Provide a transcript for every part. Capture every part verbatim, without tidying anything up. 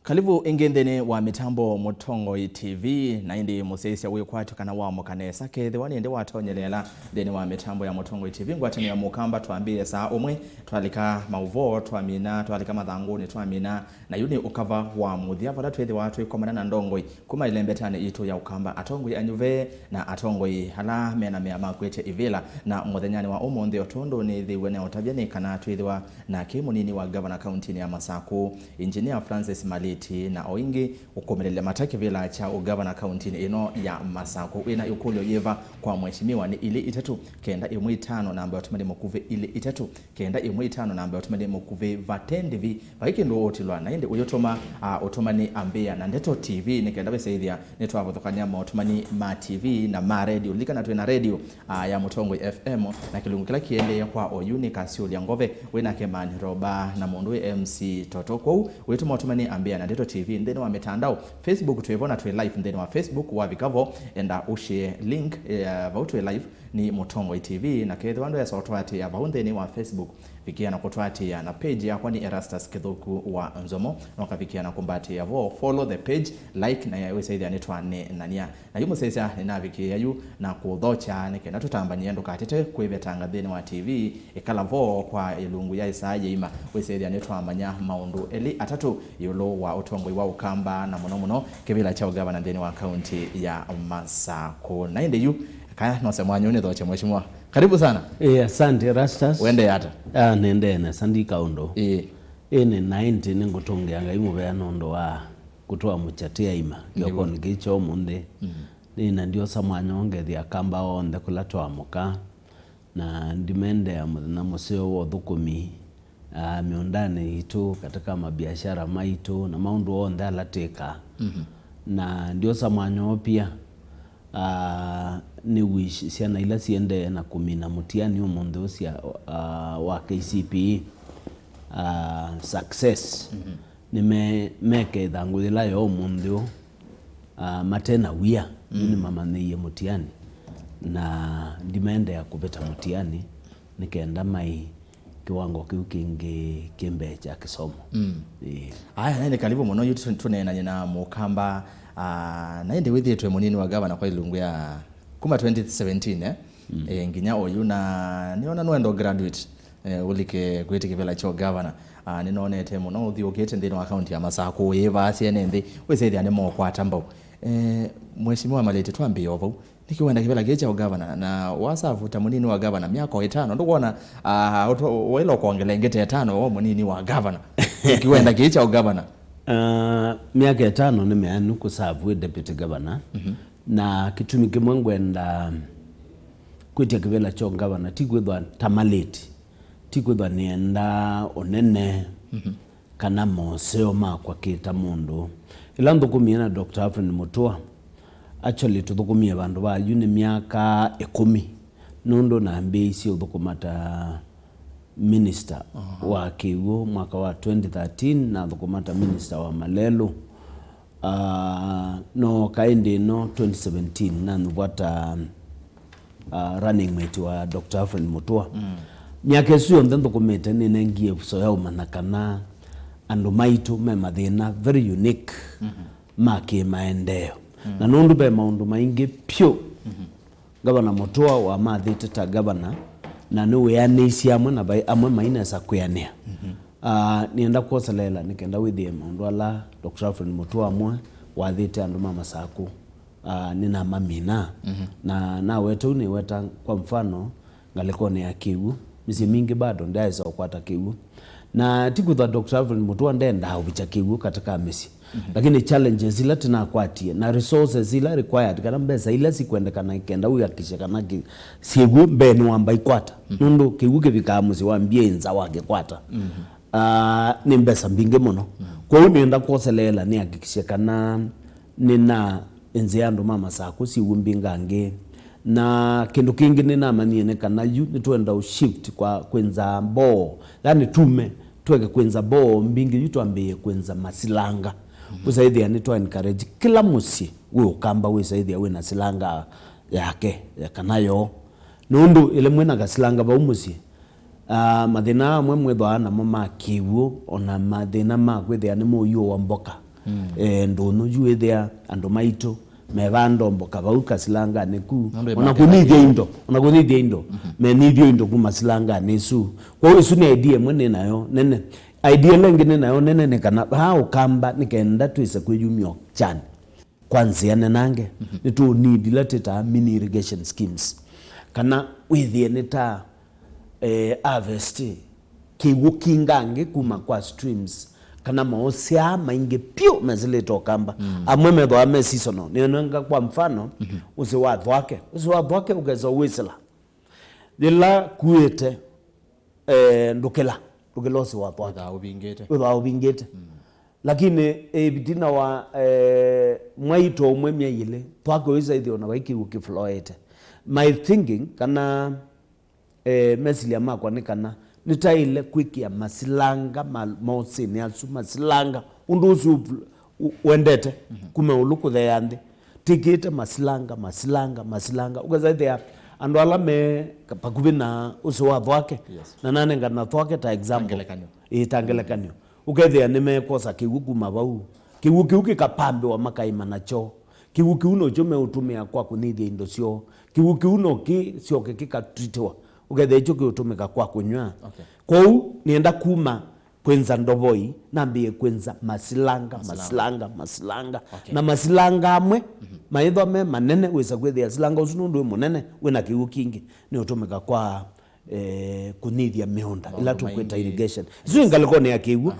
Kalivu ĩngĩ nthĩnĩ wa mĩtambo Mũtongoi T V, na ĩndĩ mũsyaĩĩsya wĩkwatyo kana wamũka nesa, kethĩwa nĩ ĩndĩ watonyelela nthĩnĩ wa mĩtambo ya Mũtongoi T V, ngwatanĩo ya Mũkamba twambĩĩe saa ũmwe, twalika maũvoo twamina, twalika mathangũnĩ twamina, na yu nĩ ũkava wa mũthya vala twĩthĩwa twĩkomana na ndongoi kuma ĩlembetanĩ itũ ya Ũkamba, atongoi anyuve na atongoi ala mena mea ma kwĩtya ivĩla. Na mũthenyanĩ wa ũmũnthĩ, o tondũ nĩthĩwe nĩ ũtavya, nĩ kana twĩthĩwa nake mũnini wa ngavana kauntinĩ ya Masakũ, Engineer Francis Maliti, na o ĩngĩ ũkũmĩlĩlya mata kĩvĩla kya ũngavana kauntinĩ ĩno ya Masakũ. Wĩna ĩkũlyo yĩva kwa mheshimiwa? Nĩ ilĩ itatũ kenda ĩmwe itano namba ya ũtũmani mũkuvĩ, ilĩ itatũ kenda ĩmwe itano namba ya ũtũmani mũkuvĩ. Vate ndĩvi, vai kĩndũ ũũtilwa, na ĩndĩ ũyũtũma, a, ũtũmani ambĩa na Ndeto T V, nĩ kenda wĩsaĩthya nĩtwavũthũkany'a maũtũmani ma T V na ma redio. Lilikana twĩ na redio, a, ya Mũtongoi F M, na kĩlungu kĩla kĩendee kwa oyu nĩ Kasiũlya Ngove, wĩ nake Mani Roba, na mũndũ wĩ M C Toto. Kwoou wĩtũma ũtũmani ambĩa na Ndeto T V nthĩnĩ wa mĩtandao. Facebook twĩ vo na twĩ live nthĩnĩ wa Facebook. Wavika vo, enda ũshare link, eh, vau twĩ live nĩ Mũtongoi T V, na kethĩwa ndwesa ũtũatĩĩa vau nthĩnĩ wa Facebook, vikĩa na kũtũatĩĩa na page yakwa nĩ Erastus Kĩthũku wa Nzomo, na ũkavikĩa na kũmbatĩĩa vo. Follow the page, like, na wĩsaĩthya nĩtwaneenany'a. Na yu mũsyaĩĩsya nĩnavikĩĩa yu na kũũthokya nĩ kenda tũtambany'e, ndũkatete kwĩvetanga nthĩnĩ wa T V, ĩkala vo kwa ĩlungu ya ĩsaa yĩima, wĩsaĩthya nĩtwamanya maũndũ elĩ atatũ ĩũlũ wa ũtongoi wa Ũkamba, na mũno mũno kĩvĩla kya ũgavana nthĩnĩ wa kaunti ya Masakũ. Na ĩndĩ yu, kaya nose mwanya ũnĩthokye, mheshimiwa. Karibu sana. Eh, asante, Erastus. Wendee ata? Ah, nendee nesa, ndika ũndũ. Ĩĩ. Ĩĩ, nĩ na ĩndĩ nĩngũtũngĩa Ngai mũvea nũndũ wa kũtũamũkya twĩ aima kĩokonĩ kĩĩ kya ũmũnthĩ. Mm. Nĩ na ndiosa mwanya ũngethĩa Akamba onthe kũla twaamũka, na ndimendea mũthenya mũseo wa ũthũkũmi, ah, mĩũndanĩ itũ, katika mabiashara maitũ, na maũndũ onthe ala twĩkaa. Mhm. Na ndiosa mwanya ũũ pia, ah, nĩ wish syana ila siendee na kũmina mũtiani ũmũnthĩ ũũ sya, ah, wa K C P E, ah, success. Mhm. Nĩme-, meke ĩthangũ yĩla yo ũmũnthĩ ũũ, ah, mate na wia, mm, nĩmamanyĩie mũtiani, na ndimendea kũvĩta mũtiani nĩ kenda mai kĩwango kĩu kĩngĩ kĩ mbee kya kĩsomo. Mm. Ĩĩ. Aya, na ĩndĩ kalivu mũno, yu tũ-, tũneenany'e na Mũkamba, ah, na ĩndĩ wĩthĩĩtwe mũnini wa gavana kwa ilungu ya kuma twenty seventeen, eh? Mm. Eh, nginya oyu, na nĩona nũenda graduate, eh, ũlike kwĩtĩ kĩvĩla kya ũgavana. Ah, nĩnonete mũno ũthiũũkĩte nthĩnĩ wa kaunti ya Masakũ, wĩĩvaa syene nthĩ, wĩsĩthĩa nĩmookwata mbau. Eh, Mheshimiwa Malĩti, twambĩĩe o vau. Nĩkĩ wenda kĩvĩla kĩĩ kya ũgavana? Na wasavu ta mũnini wa gavana myaka o ĩtano, ndũkwona, ah, ũtwa-, waĩla ũkwongela ĩngĩ ta ĩtano wa mũnini wa gavana? Nĩkĩ wenda kĩĩ kya ũgavana? Ah, myaka ĩtano nĩ mĩanu kũsavu wĩ deputy governor. Mhm. Na kĩtumi kĩmwe ngwenda kwĩtya kĩvĩla kya ũngavana ti kwĩthwa ta Malĩti, ti kwĩthwa nĩenda ũnene, mhm, kana moseo makwa kĩ ta mũndũ. Ĩla nthũkũmie na Doctor Alfred Mutua, actually tũthũkũmie vandũ va yu nĩ myaka ĩkũmi, nũndũ nambĩĩisye ũthũkũma ta minister, aha, wa kĩw'ũ mwaka wa twenty thirteen, nathũkũma ta minister wa malelũ. Ah, no kaĩ ndĩ no twenty seventeen nanyuvwa ta, ah, running mate wa Doctor Alfred Mutua. Mm. Myaka ĩsu yonthe nthũkũmĩte nĩnengie ĩvuso ya ũmanya kana andũ maitũ me mathĩna very unique, mhm, ma kĩmaendeeo. Mm. Na nũndũ ve maũndũ maingĩ pyũ, mhm, Gavana Mutua wamathĩte ta gavana, na nĩwĩanĩisye amwe na vai amwe mainesa kwĩanĩa. Mhm. Ah, nĩenda kwoseleela nĩ kenda wĩthĩe maũndũ ala Doctor Alfred Mutua amwe wathĩte andũ ma Masakũ, ah, nĩnamamina. Mhm. Na naweta ũu nĩweta, kwa mfano, ngalĩkonĩ ya kĩw'ũ, mĩsyĩ mingĩ bado ndyaĩsa ũkwata kĩw'ũ. Na ti kwĩthwa Doctor Alfred Mutua ndendaa ũvikya kĩw'ũ katika mĩsyĩ. Mhm. Lakini challenges ila tinakwatie na resources ila required, kana mbesa ila sikwendekana kenda wĩakikishe kana ki-, syĩw'o mbee nĩwamba ikwata. Mhm. Nũndũ kĩw'ũ kĩvikaa mũsyĩ wambie nza wakĩkwata. Mhm. Ah, nĩ mbesa mbingĩ mũno. Mhm. Kwoou nĩenda kwoseleela nĩakikishe kana nĩna ĩnzĩa andũ ma Masakũ syĩw'o mbingangĩ. Na kĩndũ kĩngĩ nĩnamanyie nĩ kana yu nĩtwenda ũ shift kwa kwĩnza mboo, yani tume tweke kwĩnza mboo mbingĩ yu twambĩĩe kwĩnza masilanga. Mhm. Ũsaĩthĩa nĩtwa encourage kĩla mũsyĩ wĩ Ũkamba wĩsaĩthĩa wĩna silanga yake, ya kana yoo. Nũndũ ĩla mwĩna kasilanga vau mũsyĩ, ah, mathĩna amwe mwĩthwaa namo ma kĩw'ũ, ona mathĩna ma kwĩthĩa nĩmũyũwa mboka. eh, ndũnyũ yu wĩthĩa andũ maitũ mevaa ndombo kavau kasilanganĩ ku, ona kũnĩthya indo, ona kũnĩthya indo, menĩthya indo kuma silanganĩ isu. Kwoou ĩsu nĩ idea ĩmwe nĩ nayo nene. Idea ĩla ĩngĩ nĩ nayo nene nĩ kana vaa Ũkamba nĩ kenda twĩse kwĩyumya kyanĩ kwa nzĩa nenange, nĩtũũnindi ila twĩtaa mini irrigation schemes, kana wĩthĩe nĩ ta, eh, harvest kĩw'ũ kingangĩ kuma kwa streams, kana maosyaa maingĩ pyũ mesĩlĩte Ũkamba. Amwe methĩawa me seasonal. Nĩonanga kwa mfano, ũsĩ wa Thwake. Ũsĩ wa Thwake ũkesa wĩsĩla. Yĩla kuĩte, eh, ndũkĩla, ndũkĩla ũsĩ wa Thwake. Wĩthaa ũvingĩte. Wĩthaa ũvingĩte. Lakini, eh, vitina wa, eh, mwai to ũmwe myei ĩlĩ, Thwake ũisa ĩthĩwa na vai kĩw'ũ kĩfloete. My thinking, kana, eh, mesilya makwa nĩ kana nĩtaĩle kwĩkĩa masilanga ma-, maũsĩnĩ asu, masilanga, ũndũ ũsu u-, u-, wendete, kuma ĩũlũ kũtheea nthĩ. Tĩkĩte masilanga, masilanga, masilanga. Ũkesa ĩthĩa andũ ala me ka-, vakuvĩ na ũsĩ wa Thwake, na nanengana Thwake ta example. Ĩĩ, ta ngelekany'o. Ũkethĩa nĩmekwosa kĩw'ũ kuma vau. Kĩw'ũ kĩu kĩkapambĩwa makaĩma nakyo. Kĩw'ũ kĩu nokyo meũtũmĩa kwa kũnĩthya indo syoo. Kĩw'ũ kĩu no kĩsyoke kĩkatritĩwa. Ũkethĩa ikyo kĩũtũmĩka kwa kũnyw'a. Okay. Kwoou nĩenda kuma kwĩnza ndovoi, nambĩĩe kwĩnza masilanga, masilanga, masilanga. Okay. Na masilanga amwe, maĩthwa me manene, wĩsa kwĩthĩa silanga ũsu nũndũ wĩ mũnene, wĩna kĩw'ũ kingĩ, nĩũtũmĩka kwa, eh, kũnĩthya mĩũnda, ĩla tũkwĩta irrigation. Isu nĩ ngalĩkonĩ ya kĩw'ũ.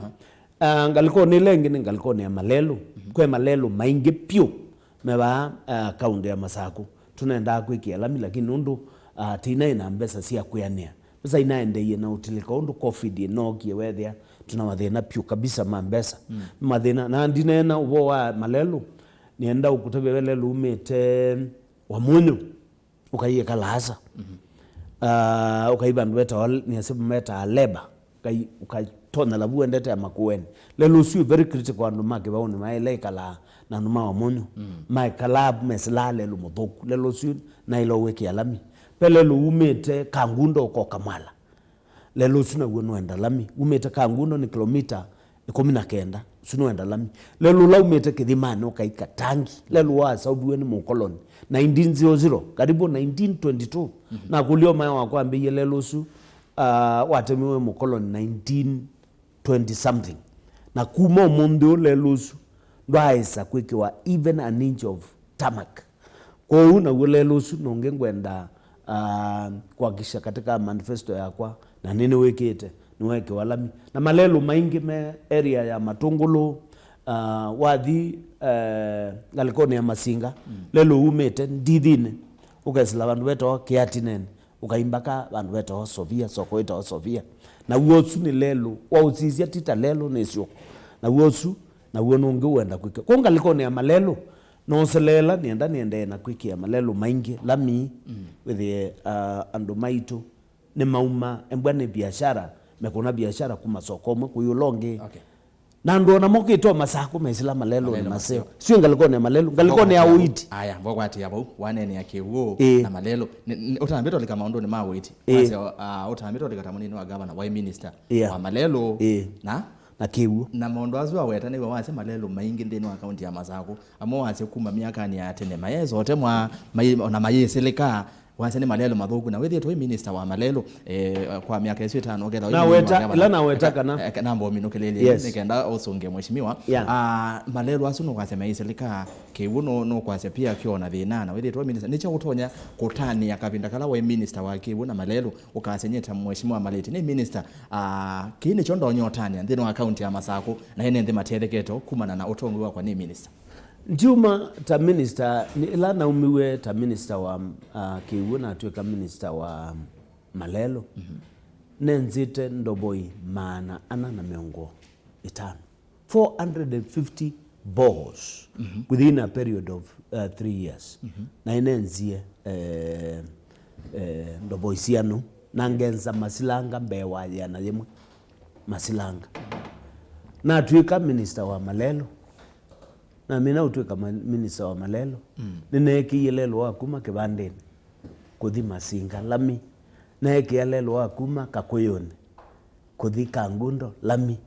Ah, ngalĩkonĩ ĩla ĩngĩ nĩ ngalĩkonĩ ya malelũ. Kwĩ malelũ maingĩ pyũ me vaa, ah, kaũntĩ ya Masakũ. Tũnendaa kwĩkĩa lami, lakini nũndũ, ah, tĩinaĩ na mbesa sya kwĩanĩa, mbesa inaendeie na ũtilĩka ũndũ covid ĩnookie, weethĩa twĩna mathĩna pyũ kabisa ma mbesa. Mathĩna, na ndineena ũvoo wa malelũ, nĩenda ũkũtavya we lelũ umĩte Wamunyu, ũkaiĩka Laasa. Ah, ũkai vandũ vetawa, nĩasema metaa Leba, ũkai, ũkatonya lavu wendete ya Makueni. Lelũ ũsu wĩ very critical, andũ ma Kĩvaũnĩ maĩle ĩkalaa na andũ ma Wamunyu. Maekalaa, mesĩlaa lelũ mũthũku. Lelũ ũsu naĩle ũwĩkĩa lami. Ve lelũ umĩte Kangundo ũkoka Mwala. Lelũ ũsu naw'o nũenda lami. Umĩte Kangundo nĩ kilomita ĩkũmi na kenda. Ũsu nũenda lami. Lelũ ũla umĩte Kĩthimanĩ ũkaika Tangi. Lelũ wasaũviw'e nĩ mũkoloni nineteen zero zero, karibu nineteen twenty-two. Nakũlya ũmae wakwa ambĩie lelũ ũsu, ah, watemiwe mũkoloni nineteen twenty something. Na kuma ũmũnthĩ ũũ lelũ ũsu ndwaaĩsa kwĩkĩwa even an inch of tarmac. Kwoou naw'o lelũ ũsu nũngĩ ngwenda, ah, kuhakikisha katika manifesto yakwa, na nĩnĩwĩkĩte, nĩweekĩwa lami. Na malelũ maingĩ me area ya Matũngũlũ, ah, wathi, eh, ngalĩkonĩ ya Masinga, lelũ umĩte Ndithinĩ, ũkesĩla vandũ vetawa Kĩatinenĩ, ũkaimbaka vandũ vetawa Sovia, soko ĩtawa Sovia. Naw'o ũsu nĩ lelũ, waũsisya ti ta lelũ nĩ syũkũ. Naw'o ũsu, naw'o nũngĩ ũenda kwĩkĩa. Kwoou ngalĩkonĩ ya malelũ, Nooseleela nĩenda nĩendee na kwĩkĩa malelũ maingĩ lami, wĩthĩe, ah, andũ maitũ nĩmauma, embwa nĩ biashara, mekũna biashara kuma soko ũmwe kũi ũla ũngĩ. Okay. Na andũ ona mokĩte o Masakũ mesĩla malelũ nĩ maseo. Sio ngalĩkonĩ ya malelũ, ngalĩkonĩ ya ũiiti. Aya, mbokwatĩa vau, waneenea kĩw'ũ na malelũ. Nĩ, nĩ, ũtambĩte ũlika maũndũnĩ ma ũiiti. Ĩĩ. Wasya, ah, ũtambĩte ũlika ta mũnini wa gavana, waĩ minister wa malelũ. Ĩĩ. Na na kĩw'ũ. Na maũndũ asu aweta nĩw'o wasya malelũ maingĩ nthĩnĩ wa kaunti ya Masakũ. Amwe wasya kuma myakanĩ ya tene mayesote mwa, mai-, ona mayĩsĩlĩka, wasya nĩ malelũ mathũku. Na wĩthĩĩtwe wĩ minista wa malelũ, eh, kwa myaka ĩsu ĩtano, ũkethwa wĩ mũnini wa gavana. Naweta, ĩla naweta kana. Eka, eka, namba ũminũkĩlĩlye, yes, nĩkenda ũsũngĩe mheshimiwa. Yeah. Ah, malelũ asu nũkwasya mayĩsĩlĩka, kĩw'ũ nũ-, nũkwasya pia kĩona thĩna. Na wĩthĩĩtwe wĩ minista, nĩkyo ũtonya kũtanĩa kavinda kala waĩ minista wa kĩw'ũ na malelũ, ũkasya nyie ta mheshimiwa Malĩti nĩ minista. Ah, kĩĩ nĩkyo ndonya ũtanĩa nthĩnĩ wa kaunti ya Masakũ, na ene nthĩ matethekete kumana na ũtongoi wakwa nĩ minista. Ndiuma ta minista, nĩ ĩla naumiw'e ta minista wa, ah, kĩw'ũ, natw'ĩka minista wa malelũ, nenzĩte ndovoi maana ana na mĩongo ĩtano. Four hundred and fifty balls within a period of, uh, three years. Na ĩnenzie, eh, eh, ndovoi sianu, na ngenza masilanga mbee wa yĩana yĩmwe. Masilanga. Natw'ĩka minista wa malelũ. Namina ũtw'ĩka ma-, minista wa malelũ. Nĩneekĩie lelũ wa kuma kĩvandĩnĩ kũthi Masinga lami. Neekĩa lelũ wa kuma Kakũyũnĩ kũthi Kangundo lami.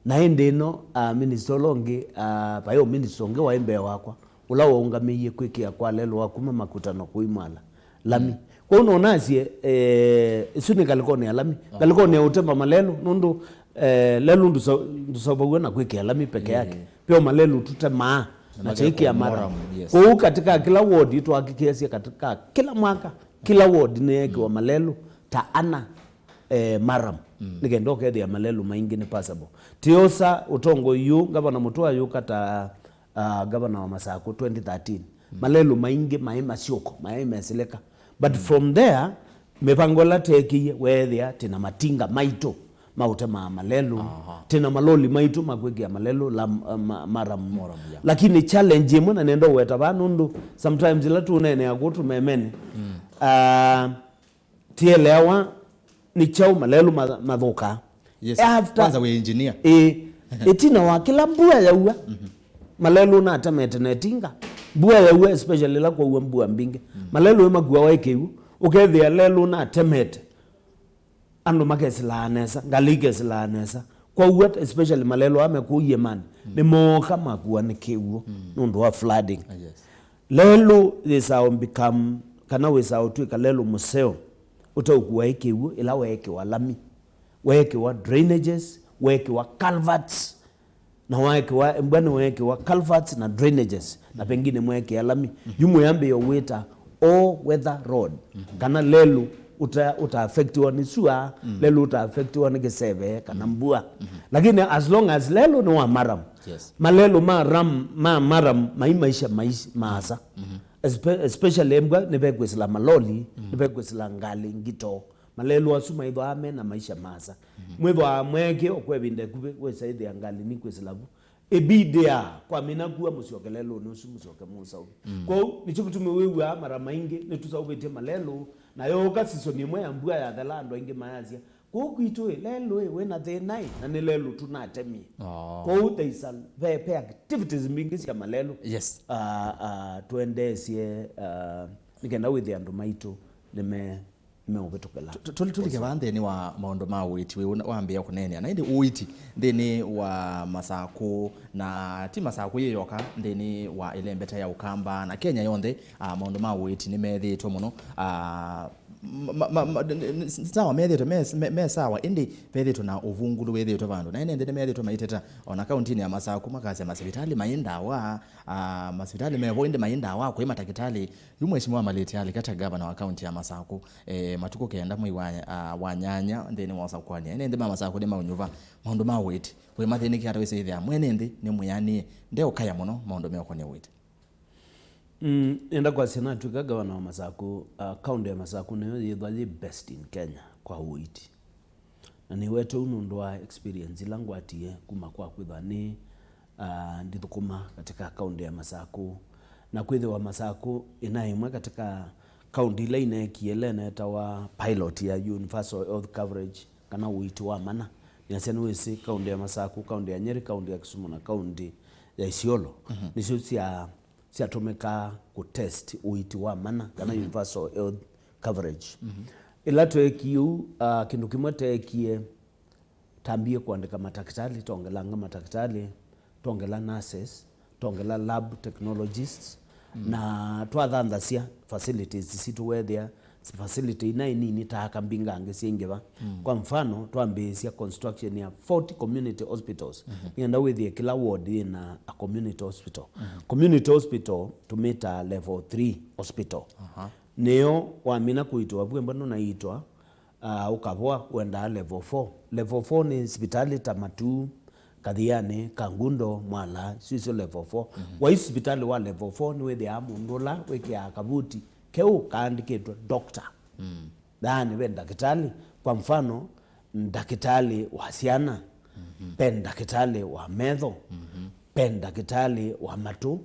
Na ĩndĩ ĩno, ah, minister ũla ũngĩ, ah, vai o minister ũngĩ waĩ mbee wakwa, ũla waũngamĩie kwĩkĩa kwa lelũ wa kuma Makutano kũimwala lami. Kwoou no nasye, eh, ĩsu nĩ ngalĩkonĩ ya lami. Ngalĩkonĩ ya ũtema malelũ, nũndũ, eh, lelũ ndũsa-, ndũseũvaw'a na kwĩkĩa lami peke yake. Ve o malelũ tũtemaa na tũikĩa maram. Kwoou katika kĩla ward twahakikĩasya katika kĩla mwaka, kĩla ward nĩyeekĩwa malelũ ta ana, eh, maram, nĩ kenda ũkethĩa malelũ maingĩ nĩ passable. Tiosa ũtongoi yu, Ngavana Mũtua ayũka ta, ah, ngavana wa Masakũ twenty thirteen. Malelũ maingĩ maĩ masyũko, maĩ mesilĩka. But from there, mĩvango ĩla teekĩie, weethĩa tĩ na matinga maitũ ma ũtemaa malelũ, tĩ na maloli maitũ ma kwĩkĩa malelũ la, ma, maram. Lakini challenge ĩmwe na nenda ũweta vaa, nũndũ sometimes ĩla tũneenea kũu tũmemene, ah, tieleawa nĩ kyaũ malelũ ma-, mathũkaa. Yes. After, kwanza wĩ engineer. Ĩĩ, ĩtina wa kĩla mbua yaua, malelũ natemete na ĩtinga. Mbua yaua, especially ĩla kwaua mbua mbingĩ. Malelũ ĩmakuawa ĩ kĩw'ũ, ũkethĩa lelũ natemete. Andũ makesĩlaa nesa, ngalĩ ikesĩlaa nesa. Kwaua, especially malelũ aa me kũu iĩmanĩ, nĩmooka makua nĩ kĩw'ũ nũndũ wa flooding. Ah, yes. Lelũ yĩsaa become, kana wĩsaa ũtw'ĩka lelũ mũseo ũteũkuaĩ kĩw'ũ ĩla weekĩwa lami, weekĩwa drainages, weekĩwa culverts, na weekĩwa, embwa nĩweekĩwa culverts na drainages, na pengine mweekĩa lami. Yu mwĩambĩĩo wĩta all weather road, kana lelũ ũta, ũta affectiwa nĩ sua, lelũ ũta affectiwa nĩ kĩseve kana mbua. Lakini as long as lelũ nĩ wa maram, Yes. Malelũ ma ram, ma maram mai maisha mais-, maasa. Espe-, especially embwa nĩvekwĩsĩla maloli, nĩvekwĩsĩla ngalĩ ngito. Malelũ asu maithwaa me na maisha maasa. Mwĩthwaa mweke o kwa ĩvinda ĩkuvĩ wĩsa ĩthĩa ngalĩ nikwĩsĩla vu. Ĩbidĩa kwamina kua mũsyoke lelũnĩ ũsu mũsyoke mũsaũvĩ. Kwoou nĩkyo kĩtumi wĩw'aa mara maingĩ nĩtũsaũvĩtye malelũ, na yooka season ĩmwe ya mbua yathela, andũ aingĩ mayasya, "Kũu kwitũ ĩ, lelũ ĩ, wĩ na thĩna ĩ, na nĩ lelũ tu natemie." Oh. Kwoou there is a, ve, ve activities mbingĩ sya malelũ. Yes. Ah, ah, twendeesye, ah, nĩ kenda wĩthĩa andũ maitũ nĩme, nĩmeũvĩtũkĩla. Tu-, tu-, tũlike vaa nthĩnĩ wa maũndũ ma ũiiti wĩ wambĩĩa kũneenea. Na ĩndĩ ũiiti nthĩnĩ wa Masakũ, na ti Masakũ yĩ yoka, nthĩnĩ wa ĩlembeta ya Ũkamba na Kenya yonthe, ah, maũndũ ma ũiiti nĩmethĩĩtwe mũno, ah, ma, ma, ma, n-, n-, n-, sawa, methĩĩtwe me, me, me sawa, ĩndĩ vethĩĩtwe na ũvungũlu wĩthĩĩtwe vandũ. Na ene nthĩ nĩmethĩĩtwe maiteta, o na kauntinĩ ya Masakũ makasya masivitalĩ mai ndawa, ah, masivitalĩ mevo, ĩndĩ mai ndawa, kwĩ matakĩtalĩ. Yu Mheshimiwa Malĩti alika ta gavana wa kaunti ya Masakũ, eh, matukũ kenda mwei wa, ah, wa nyanya nthĩnĩ wa ũsakũani. Ene nthĩ ma Masakũ nĩmaũnyuva maũndũ ma ũiiti. Wĩ mathĩnĩkĩa ata wĩsĩ ĩthĩa mwene nthĩ nĩ mwĩanĩe, ndeũkaya mũno maũndũ meũkonĩa ũiiti? Mm, nenda kwasya natw'ĩka gavana wa Masakũ, uh, kaunti ya Masakũ nĩyo yĩthwa yĩ best in Kenya kwa ũiiti. Na nĩwete ũu nũndũ wa experience ila ngwatie kuma kwa kwĩthwa nĩ, uh, ndithũkũma katika kaunti ya Masakũ. Na kwĩthĩwa Masakũ ĩna ĩmwe katika kaunti ila ineekie ĩla ĩnetawa pilot ya universal health coverage, kana ũiiti wa mana. Nĩasya nĩwĩsĩ kaunti ya Masakũ, kaunti ya Nyeri, kaunti ya Kisumu na kaunti ya Isiolo nĩsyo sya syatũmĩkaa kũtest ũiiti wa mana, kana universal health coverage. Ĩla tweekie ũu, ah, kĩndũ kĩmwe teekie, tambie kũandĩka matakĩtalĩ, twongelanga matakĩtalĩ, twongela nurses, twongela lab technologists, na twathanthasya facilities sitũ, weethĩa facility ina inini ta aka mbingangĩ syaingĩva. Kwa mfano, twambĩĩsya construction ya forty community hospitals. Nĩenda wĩthĩe kĩla ward yĩna a community hospital. Community hospital tũmĩtaa level three hospital. Nĩyo wamina kũitwa vu, embwa nũnaitwa, ah, ũkavoa, ũendaa level four. Level four nĩ sivitalĩ ta Matuu, Kathiani, Kangundo, Mwala, isu isyo level four. Wai sivitalĩ wa level four nĩwĩthĩaa mũndũ ũla wĩkĩaa kavuti keũ kaandĩkĩtwe doctor. Yaani ve ndakĩtalĩ, kwa mfano, ndakĩtalĩ wa syana, ve ndakĩtalĩ wa metho, ve ndakĩtalĩ wa matũ,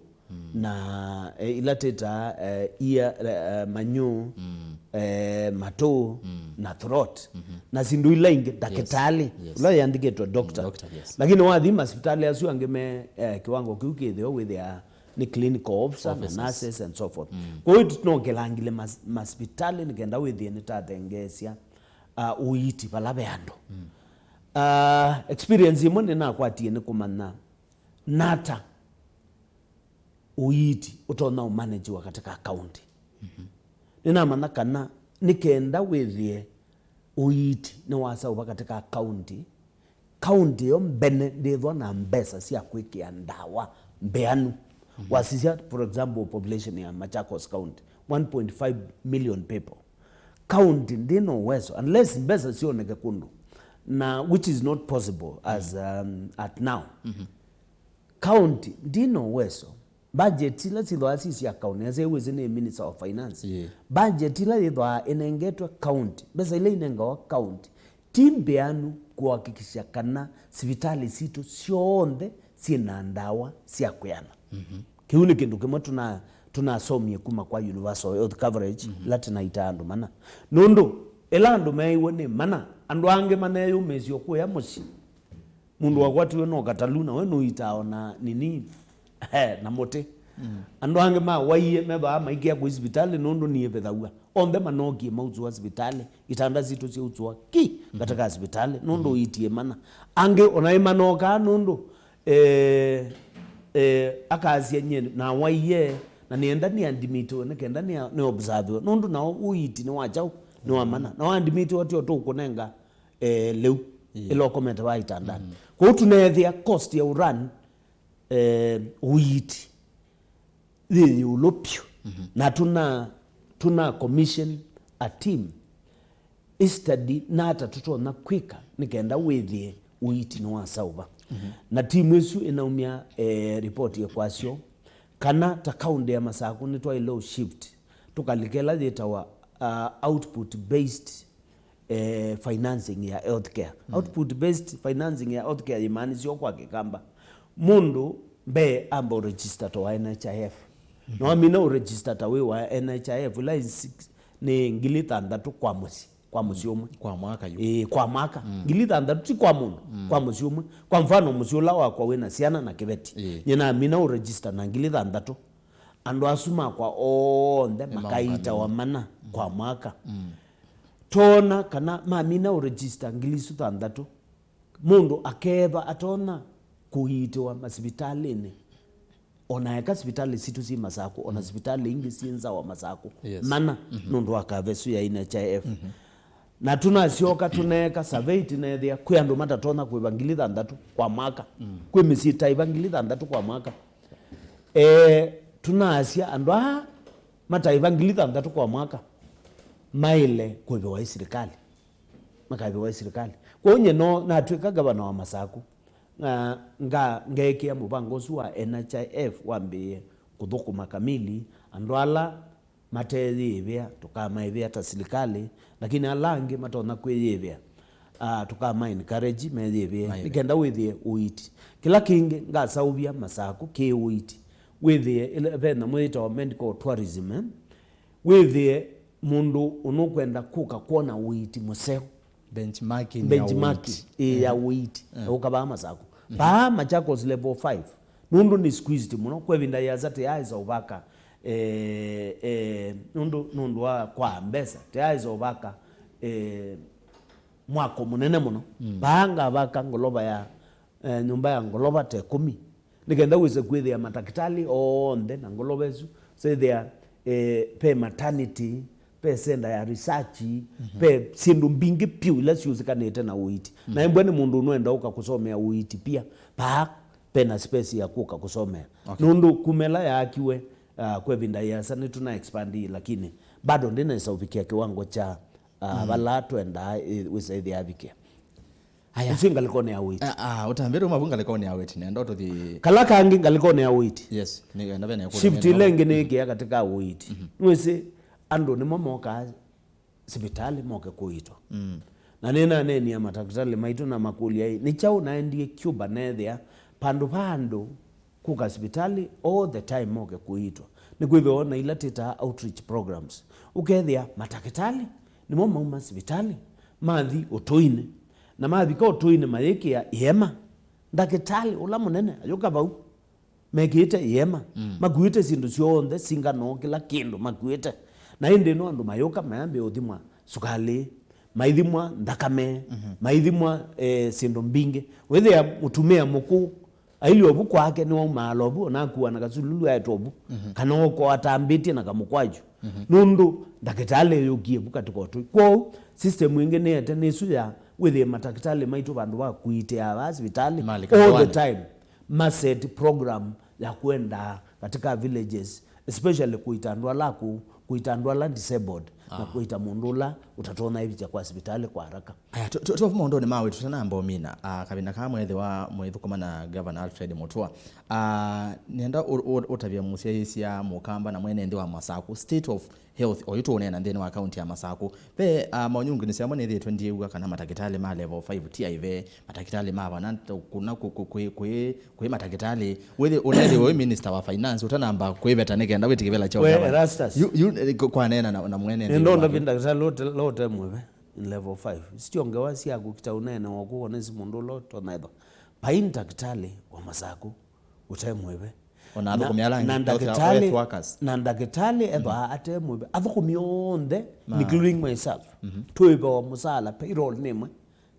na, eh, ila twĩtaa, eh, ia, eh, manyũ, eh, matũ, na throat, na syĩndũ ila ingĩ, ndakĩtalĩ, yes, ũla yandĩkĩtwe doctor. Doctor, yes. Lakini wathi masivitalĩ asu angĩ me, eh, kĩwango kĩu kĩthĩo wĩthĩaa nĩ clinical officer na nurses and so forth. Kwa hiyo tũnongelangile mas-, masivitalĩ nĩ kenda wĩthĩe nĩtathengeesya, uh, ũiiti vala ve andũ. Uh, experience ĩmwe nĩnakwatie nĩ kũmanya nata ũiiti ũtonya ũmanagiwa katika kaunti. Nĩnamanya kana nĩ kenda wĩthĩe ũiiti nĩwasaũva katika kaunti, kaunti ĩyo mbene ndĩthwa na mbesa sya kwĩkĩa ndawa mbeanu. Wasisya, for example, population ya Machakos County, one point five million people. County ndĩna uwezo, unless mbesa sioneke kũndũ, na which is not possible as, um, at now. County ndĩna uwezo. Budget ila syĩthĩwa syĩ sya county, nesa wĩsĩ nĩ Minister of Finance. Yeah. Budget ila yĩthĩwa ĩnengetwe county, mbesa ila inengawa county, ti mbeanu kũhakikisha kana sivitalĩ sitũ syonthe syĩ na ndawa sya kwĩana. Kĩu nĩ kĩndũ kĩmwe tũna-, tũnasomie kuma kwa universal health coverage, ĩla tĩnaitaa andũ mana. Nũndũ ĩla andũ meeiwe nĩ mana, andũ angĩ maneyũmĩĩsya kũya mũsyĩ. Mũndũ wakwatiwe no katalu, na we nũitaa ona nini, na mũtĩ. Andũ angĩ mawaie methĩawa maikĩa kũi sivitalĩ nũndũ nĩĩvĩthaw'a. Onthe manookie mausũa sivitalĩ, itanda sitũ syausũa ki katika sivitalĩ nũndũ ũiiti ĩ mana. Angĩ ona ĩmanokaa nũndũ, eh, eh, akasya nyie nawaie na nĩenda nĩandimitiwe nĩ kenda nĩa-, nĩ observiwe nũndũ nao ũiiti nĩ wa kyaũ, nĩ wa mana. Na waandimitiwa tio tũkũnenga eh, lĩu ĩla ũkomete vaa itandanĩ. Kwoou tũneethĩa cost ya ũrun, eh, ũiiti yĩ ĩũlũ vyũ. Na tũna, tũna commission a team ĩ study nata tũtonya kwĩka nĩ kenda wĩthĩe ũiiti nĩwasaũva. Na timu ĩsu ĩnaumya, eh, report ĩkwasyo kana ta kaunti ya Masakũ nĩtwaĩle ũ shift tũkalika ĩla yĩtawa, uh, output based eh, financing ya healthcare. Output based financing ya healthcare yĩmaanisyo kwa Kĩkamba, mũndũ mbee amba ũregister ta wa N H I F. Na wamina ũregister ta wĩ wa N H I F, ĩla ĩ six, nĩ ngili thanthatũ kwa mũsyĩ, kwa mũsyĩ ũmwe. Kwa mwaka yu. Ĩĩ, kwa mwaka. Ngili thanthatũ ti kwa mũndũ, kwa mũsyĩ ũmwe. Kwa mfano, mũsyĩ ũla wakwa wĩna syana na kĩveti. Ĩĩ. Nyie namina ũregister na ngili thanthatũ. Andũ asu makwa onthe makaitawa mana kwa mwaka. Toona kana mamina ũregister ngili isu thanthatũ, mũndũ akeva atonya kũiitĩwa masivitalĩnĩ, ona eka sivitalĩ sitũ syĩ Masakũ, ona sivitalĩ ingĩ syĩ nza wa Masakũ, yes, mana, nũndũ wa kava ĩsu ya N H I F. Na tũnasyoka tũneeka survey, tũneethĩa kwĩ andũ matatonya kũĩva ngili thanthatũ kwa mwaka. Kwĩ mĩsyĩ ĩtaĩva ngili thanthatũ kwa mwaka. Eh, tũnaasya andũ aa mataĩva ngili thanthatũ kwa mwaka maĩle kũĩvĩwa ĩ silikalĩ. Makaĩvĩwa ĩ silikalĩ. Kwoou nyie no natw'ĩka ngavana wa Masakũ, na nga-, ngeekĩa mũvango ũsu wa N H I F wambĩĩe kũthũkũma kamili, andũ ala mateyĩĩvĩa tũkamaĩvĩa ta silikalĩ, lakini ala angĩ matonya kwĩyĩĩvĩa, ah, tũkama encourage meyĩĩvĩe, maĩve, nĩ kenda wĩthĩe ũiiti. Kĩla kĩngĩ ngasaũvya Masakũ kĩ ũiiti, wĩthĩe ĩla ve nyamũ yĩtawa medical tourism, eh? Wĩthĩe mũndũ ũnũkwenda kũka kwona ũiiti mũseo. Benchmarking ya benchmark ũiiti. Ĩĩ, ya ũiiti. Ũka vaa Masakũ. Vaa Machakos level five. Nũndũ nĩ squeezed mũno. Kwa ĩvinda yĩasa tĩyaaĩsa ũvaka, eh, eh, nũndũ, nũndũ wa kwa mbesa. Tĩyaaĩsa ũvaka, eh, mwako mũnene mũno. Vaa ngavaka ngolova ya, eh, nyũmba ya ngolova ta ĩkũmi. Nĩ kenda wĩse kwĩthĩa matakĩtalĩ onthe na ngolova ĩsu, sethĩa, eh, pe maternity, pe center ya research, pe syĩndũ mbingĩ vyũ ila syũsĩkanĩte na ũiiti. Na embwe nĩ mũndũ ũnũenda ũka kũsomea ũiiti pia, paa pena space ya kũka kũsomea. Okay. Nũndũ kuma ĩla yaakiwe, ah, kwa ĩvinda yĩasa nĩtũna expand, lakini bado ndĩnaĩsa ũvikĩa kĩwango kya, ah, vala twendaa, eh, wĩsa ĩthĩa avikĩa. Aya. Ũsu ngalĩkonĩ ya ũiiti. Ah, ah, ũtambĩte uma vu ngalĩkonĩ ya ũiiti, nenda ũtũthi. Kala kangĩ ngalĩkonĩ ya ũiiti. Yes, nĩ enda vene kũlũmĩla. Shift ĩla ĩngĩ nĩ ĩkĩa katika ũiiti. Nĩwĩsĩ andũ nĩmo mokaa sivitalĩ moke kũiitwa. Na nĩnaneenie matakĩtalĩ maitũ na makũlya, ĩ, nĩ kyaũ naendie Cuba neethĩa vandũ va andũ kũka sivitalĩ all the time moke kũiitwa. Nĩkwĩthĩwa na ila twĩtaa outreach programs. Ũkethĩa matakĩtalĩ nĩmo mauma sivitalĩ, mathi ũtũinĩ. Na mavika ũtũinĩ mayĩkĩa ĩema. Ndakĩtalĩ ũla mũnene ayũka vau, mekĩĩte ĩema. Makuĩte syĩndũ syonthe, singano, kĩla kĩndũ makuĩte. Na ĩndĩ no andũ mayũka mayambĩĩa ũthimwa sukalĩ, maithimwa nthakame, maithimwa, eh, syĩndũ mbingĩ. Wĩthĩa mũtumĩa mũkũũ ailye ovu kwake, nĩwaumaala ovu, ona akua na kasululu aetwa ovu, kana okoa atambĩtye na kamũkwaju. Nũndũ ndakĩtalĩ yũkie vu katĩ kotũ. Kwoou, system ĩngĩ nĩete nĩ ĩsu ya wĩthĩe matakĩtalĩ maitũ vandũ va kũitĩa vaa sivitalĩ all the time, ma set program ya kwenda katika villages, especially kũita andũ ala akũũ, kũita andũ ala disabled, na kũita mũndũ ũla ũtatonya ĩvĩtya kwa sivitalĩ kwa haraka. Aya, tu- tu- tuvu maũndũnĩ ma wĩtũ, tũtanamba ũmina, ah, kavinda kaa mwethĩwa mũithũkũma na Governor Alfred Mutua. Ah, nĩenda ũ- ũ- ũtavya mũsyaĩĩsya mũkamba na mwene nthĩ wa Masaku, state of health oyu tũũneena nthĩnĩ wa kaunti ya Masaku. Ve, ah, monyungunĩsya amwe nĩthĩĩtwe ndyĩw'a kana matakĩtalĩ ma level five ti aive, matakĩtalĩ ma vana, kuna kũ- kũ- kwĩ- kwĩ- kwĩ matakĩtalĩ. Wĩthĩ- ũnethĩwe wĩ minister wa finance, ũtanamba kwĩveta nĩ kenda wĩtĩ kĩvĩla kya We, ũgavana. Erastus. Yu- yu- eh, kũ- kwaneena na, na mwene nthĩ nĩndonda wake. Vinda kĩtalĩ lote lote mwĩve in level five. Sitiongewa sya kũkita ũneene wa kũwona si mũndũ ũla ũtonaethwa. Pai ndakĩtalĩ wa Masaku ũte mwĩve. Ona athũkũmi ala angĩ, na health, ndakĩtalĩ, health workers. Na ndakĩtalĩ ethwa ate mwĩve. Athũkũmi onthe, including myself, twĩvawa mũsaala, payroll nĩ ĩmwe,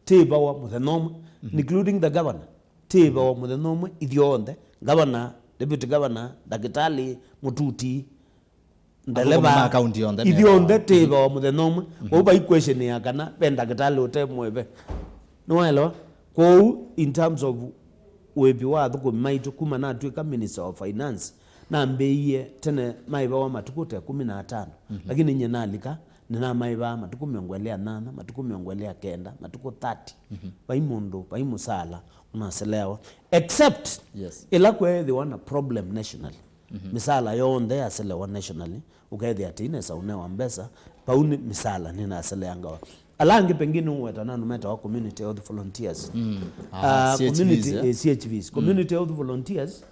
twĩvawa mũthenya ũmwe, including the governor, twĩvawa mũthenya ũmwe ithyonthe, governor, deputy governor, ndakĩtalĩ, mũtuti, ndeleva, athũkũmi ma kaunti yonthe ithyonthe twĩvawa mũthenya ũmwe. Kwoou vai question ya kana ve ndakĩtalĩ ũte mwĩve. Nĩwaelewa? Kwoou, in terms of wĩvi wa athũkũmi maitũ, kuma natw'ĩka Minister of Finance, nambĩĩie tene maĩvawa matukũ ta ĩkũmi na atano. Lakini nyie nalika, nĩnamaĩvaa matukũ mĩongo ĩlĩ na nyanya, matukũ mĩongo ĩlĩ na kenda, matukũ thirty. Vai mũndũ, vai mũsaala ũnaseleawa. Except ĩla kweethĩwa na problem nationally. Mĩsaala yonthe yaselewa nationally, ũkethĩa atĩ inesa ũnewa mbesa, vau nĩ mĩsaala nĩnaseleangawa. Ala angĩ pengine ũweta na andũ metawa community health volunteers. Ah, C H Vs, community, eh? Eh, C H Vs, community health volunteers,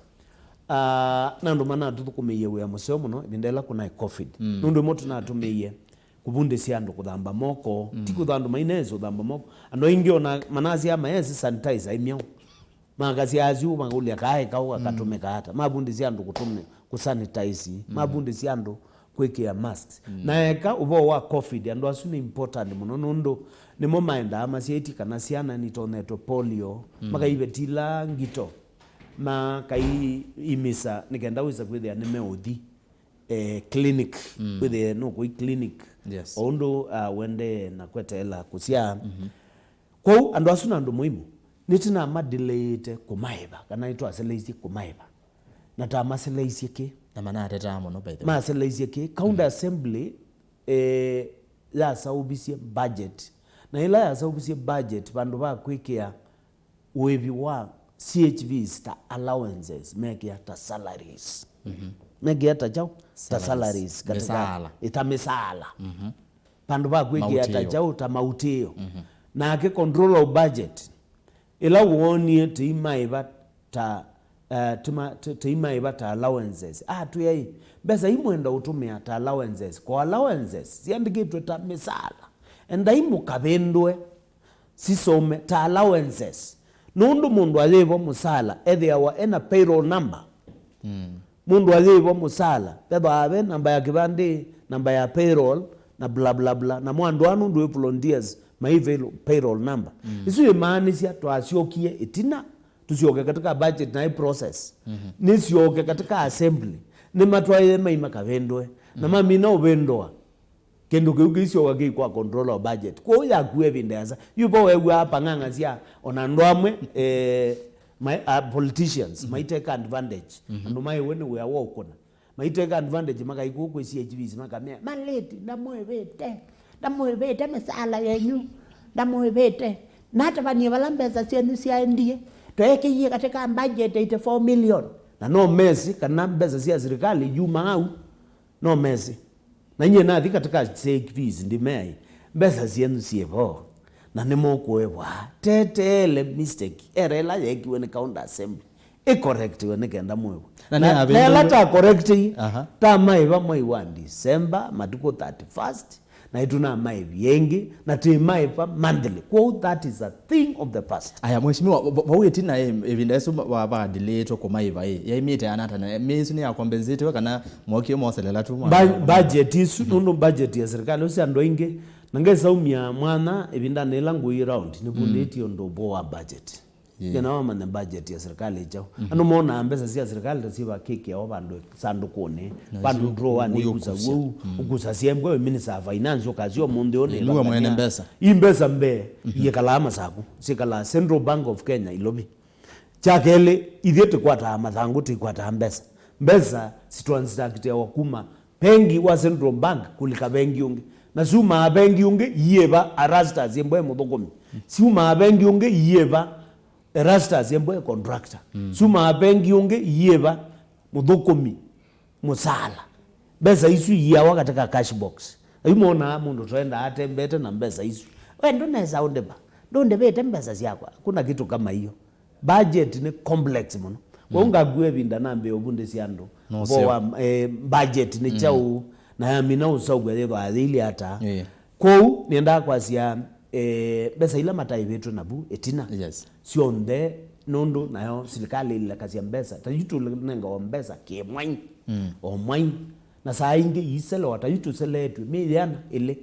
ah, na andũ manatũthũkũmĩie wĩa mũseo mũno ĩvinda ĩla kũnaĩ covid. Nũndũ ĩmwe tũnatũmĩie kũvundĩsya andũ kũthamba moko, ti kũtha andũ mainesi ũthamba moko. Andũ aingĩ ona manasya mayesi sanitize aimyau. Makasya asu makũlya kaĩ kau kakatũmĩka ata. Mavundĩsya andũ kũtũmĩ- kũsanitize, mavundĩsya andũ kwĩkĩa masks. Na eka ũvoo wa covid, andũ asu nĩ important mũno nũndũ nĩmo maendaa masyaĩtye kana syana nitonyetwe polio, makaivetila ngito, makaiimisa nĩ kenda wĩsa kwĩthĩa nĩmeũthi, eh, clinic, wĩthĩe nũkũi clinic. Yes. O ũndũ, ah, wendee na kweteela kũsyaa. Kwoou andũ asu na andũ mũimu, nĩtũnamadileĩte kũmaĩva, kana nĩtwaseleisye kũmaĩva. Na tamaseleisye kĩ? Na manatetaa mũno, by the way. Maseleisye kĩ? County Assembly, eh, yasaũvisye budget. Na ĩla yasaũvisye budget, vandũ va kwĩkĩa ũĩvi wa C H Vs ta allowances, mekĩa ta salaries. Mekĩa ta kyaũ? Ta salaries. Salaries, katika mĩsaala. Ĩ, ta mĩsaala. Vandũ va kwĩkĩa ta kyaũ? Ta mautĩo. Nake controller of budget, ĩla woonie tĩimaĩva ta, eh, tĩma- tĩ- tĩimaĩva ta allowances, atwĩa ĩ, mbesa imwenda ũtũmĩa ta allowances, ko allowances syandĩkĩtwe ta mĩsaala. Endai mũkavĩndũe sisome ta allowances. Nũndũ mũndũ ayĩvo mũsala ethĩawa ena payroll number. Mũndũ ayĩvo mũsala vethĩawa ve namba ya kĩvandĩ, namba ya payroll, na bla bla bla. Namo andũ aa nũndũ wĩ volunteers mai payroll, payroll number. Isu imaanisya twasyokie ĩtina, tũsyoke katika budget na ĩ process. Nĩsyoke katika assembly. Nĩmatwaĩe mai makavĩndũe. Na mamina ũvĩndũa. Kĩndũ kĩu kĩisyoka kĩi kwa controller of budget. Kwoou yakua ĩvinda yasa. Yu vo weew'aa pang'ang'a sya ona andũ amwe, eh, ma- ah, politicians maiteka advantage. Andũ maiwe nĩ wĩa wa ũkũna. Maiteka advantage, makai kũu kwĩ C H Vs makamea, "Malĩti, ndamwĩvĩte. Ndamwĩvĩte mĩsaala yenyu. Ndamwĩvĩte. Natavanie vala mbesa syenyu syaendie. Tweekĩie katika budget eighty-four million." Na no mesi kana mbesa sya sirikali yuma au. No mesi. Na nyie nathi katika C H Vs ndimeai, mbesa syenyu syĩ vo, na nĩmũkũĩvwa. Teteele mistake ere ĩla yeekiwe nĩ County Assembly ĩcorrectiwe nĩ kenda mwĩw'a. Na nĩ na ela ta correcti, ta maĩva mwei wa December, matukũ thirty-first, na ĩtũnamaĩvya ĩngĩ, na twĩmaĩva monthly. Kwoou that is a thing of the past. Aya, Mheshimiwa, va- vau ĩtina, eh, ĩvinda ĩsu ma- va- vadilĩtwe kũmaĩva, eh, yaimĩte anata na mĩĩ ĩsu nĩyakombensĩtiwe kana mwokie moselela tu mwa- Ba- budget isu, nũndũ budget ya serikali ũsi andũ aingĩ Na ngesaumya mwanya ĩvindanĩ ĩla ngũi round, nĩvundĩtye ũndũ ũvoo wa budget. Yeah. Ngeenda wamanya budget ya serikali ĩ kyaũ. Andũ monaa mbesa sya serikali ta syĩva kĩkĩao vandũ sandũkũnĩ, vandũ drawer-nĩ, ũkusasya ũu, ũkusasya embwe wĩ minister of finance, ũkasya ũmũnthĩ ũũ nĩ nĩwe mwene mbesa. Ii mbesa mbee, ikalaa Masaku, syĩkalaa Central Bank of Kenya, Ilovi. Kya kelĩ, ithyĩ tũkwataa mathangũ, tũikwataa mbesa. Mbesa sitransaktĩawa kuma vengi wa Central Bank kũlika vengi ũngĩ. Na syumaa vengi ũngĩ iyĩva Erastus embwe mũthũkũmi. Syumaa vengi ũngĩ iyĩva Erastus embwe contractor. Syumaa vengi ũngĩ iyĩva mũthũkũmi mũsaala. Mbesa isu iiawa katika cash box. Na yu monaa mũndũ twaendaa atembete na mbesa isu. We ndũnesa ũndĩva. Ndũndĩvĩte mbesa syakwa. Kuna kitu kama hiyo. Budget nĩ complex mũno. Kwoou ngakua ĩvinda nambĩe ũvundĩsya andũ ũvoo wa, eh, budget nĩ kyaũ, na yamina ũsauvya yĩthwaa yĩilyĩ ata. Ĩĩ. Kwoou nĩendaa kwasya, eh, mbesa ila mataĩvĩtwe navu ĩtina, yes, syonthe, nũndũ nayo silikalĩ ĩlekasya mbesa. Ta yu tũnengawa mbesa kĩmwai, o mwai, na saa ingĩ iiselewa. Ta yu tũseleetw'e myei yĩana ĩlĩ.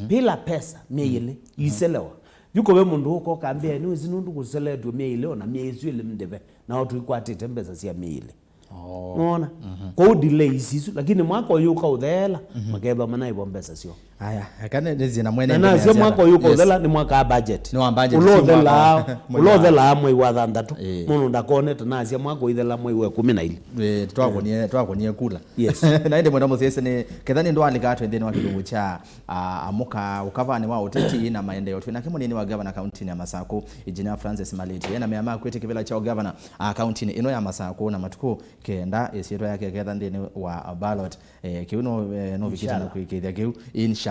Pila pesa myei ĩlĩ iiselewa. Yu kũve mũndũ ũkoka ambĩa, "Nĩwĩsĩ nũndũ kũseleetw'e myei ĩlĩ, ona myei ĩsu ĩlĩ ndĩve, nao tũikwatĩte mbesa sya myei ĩlĩ." Oh. Nũona? Kwoou delays isu, lakini mwaka ũyũ ũkaũtheela, makethwa manaĩvwa mbesa syoo. Aya, eka nĩ- nĩthiĩ na mwene. Na nasya mwaka ũyũ ũkaũthela nĩ mwaka wa budget. Nĩ wa budget, ũla ũthelaa, ũla ũthelaa mwei wa thanthatũ. Ĩĩ. Mũndũ ndakone ta nasya mwaka ũithela mwei wa ĩkũmi na ilĩ. Ĩĩ, twakonie, twakonie kula. Yes. Na ĩndĩ mwenda mũsyaĩĩsya nĩ ketha nĩ ndwalika atwe nthĩnĩ wa kĩlungu kya, ah, amũka ũkavanĩ wa ũteti na maendeeo. Twĩ nake mũnini wa gavana kauntinĩ ya Masaku, Engineer Francis Maliti. Ena mea ma kwĩtĩkĩvĩla kya ũgavana, ah, kauntinĩ ĩno ya Masaku na matukũ kenda ĩsyĩtwa yake ketha nthĩnĩ wa ballot. Eh, kĩu no, eh, no vikite na kwĩkĩthya kĩu, inshallah.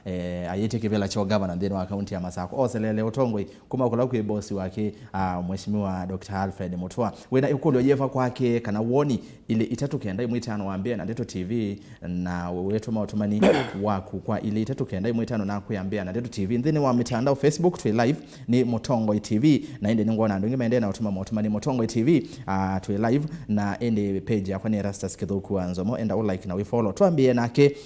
Eh, ayĩtye kĩvĩla kya ũgavana nthĩnĩ wa kaunti ya Masaku. Oselele ũtongoi kuma kũla kwĩ bosi wake, ah, Mheshimiwa Doctor Alfred Mutua. Wĩna ĩkũlyo yĩva kwake kana woni ilĩ itatũ kenda ĩmwe itano wambĩe na Ndeto T V, na wĩtũma ũtũmani waku kwa ilĩ itatũ kenda ĩmwe itano na kwĩambĩa na Ndeto T V nthĩnĩ wa mitandao, Facebook twĩ live, nĩ Mũtongoi T V, na ĩndĩ nĩngwona andũ aingĩ maendee na ũtũma maũtũmani Mũtongoi T V, ah, twĩ live, na ĩndĩ page yakwa nĩ Erastus Kĩthũku wa Nzomo, enda ũ like na wĩ follow. Twambĩe nake,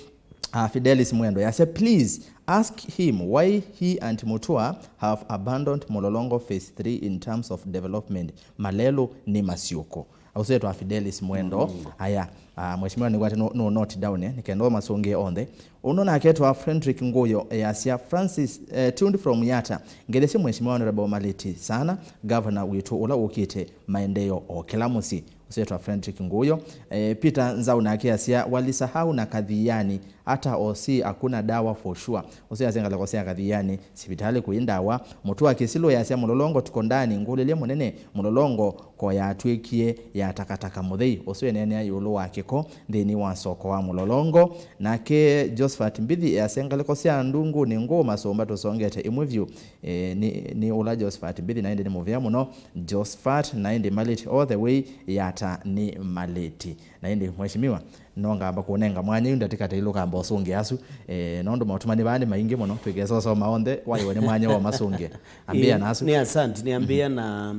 ah, Fidelis Mwendo yasya, "Please ask him why he and Mutua have abandoned Mlolongo phase three in terms of development. Malelũ nĩ masyũku." Ausĩtwa Fidelis Mwendo. Aya, ah, mheshimiwa nĩkwate no, no note down, eh, nĩkenda ũmasũngĩe onthe. Ũno nake etwa Frederick Nguyo, eh, asya, Francis, eh, tuned from Yata. Ngelesye Mheshimiwa Honorable Maliti sana, governor witũ ũla ũkĩte, maendeeo o kĩla mũsyĩ. Ũsĩ etwa Frederick Nguyo. Eh, Peter Nzau nake asya, walisahau na Kathiani, hata O C hakuna dawa for sure. Ũsĩ asya ngalĩko sya Kathiani, sivitali kũi ndawa. Mũtũa Kĩsilũ yasya, Mlolongo tuko ndani, ngũlĩlye mũnene, Mlolongo ko yatw'ĩkie ya takataka mũthei. Ũsu eneenea ĩũlũ wa kĩko nthĩnĩ wa soko wa Mlolongo. Nake Josephat Mbithi easya, ngalĩko sya Ndungũnĩ ngũũ masũmba tũsongete ĩmwe vyũ. E, nĩ, nĩ ũla Josephat Mbithi, na ĩndĩ nĩ mũvea mũno Josephat, na ĩndĩ Maliti all the way, Yata nĩ Maliti. Na ĩndĩ, mheshimiwa, no ngamba kũnenga mwanya yu ndatĩka ta ilũ kamba ũsũngĩa asu, e, nondũ maũtũmani vaa nĩ maingĩ mũno, twĩkesosoma onthe, waiwe nĩ mwanya wa masũngĩa. Ambĩa nasu. Nĩ asante, nĩ ambĩa na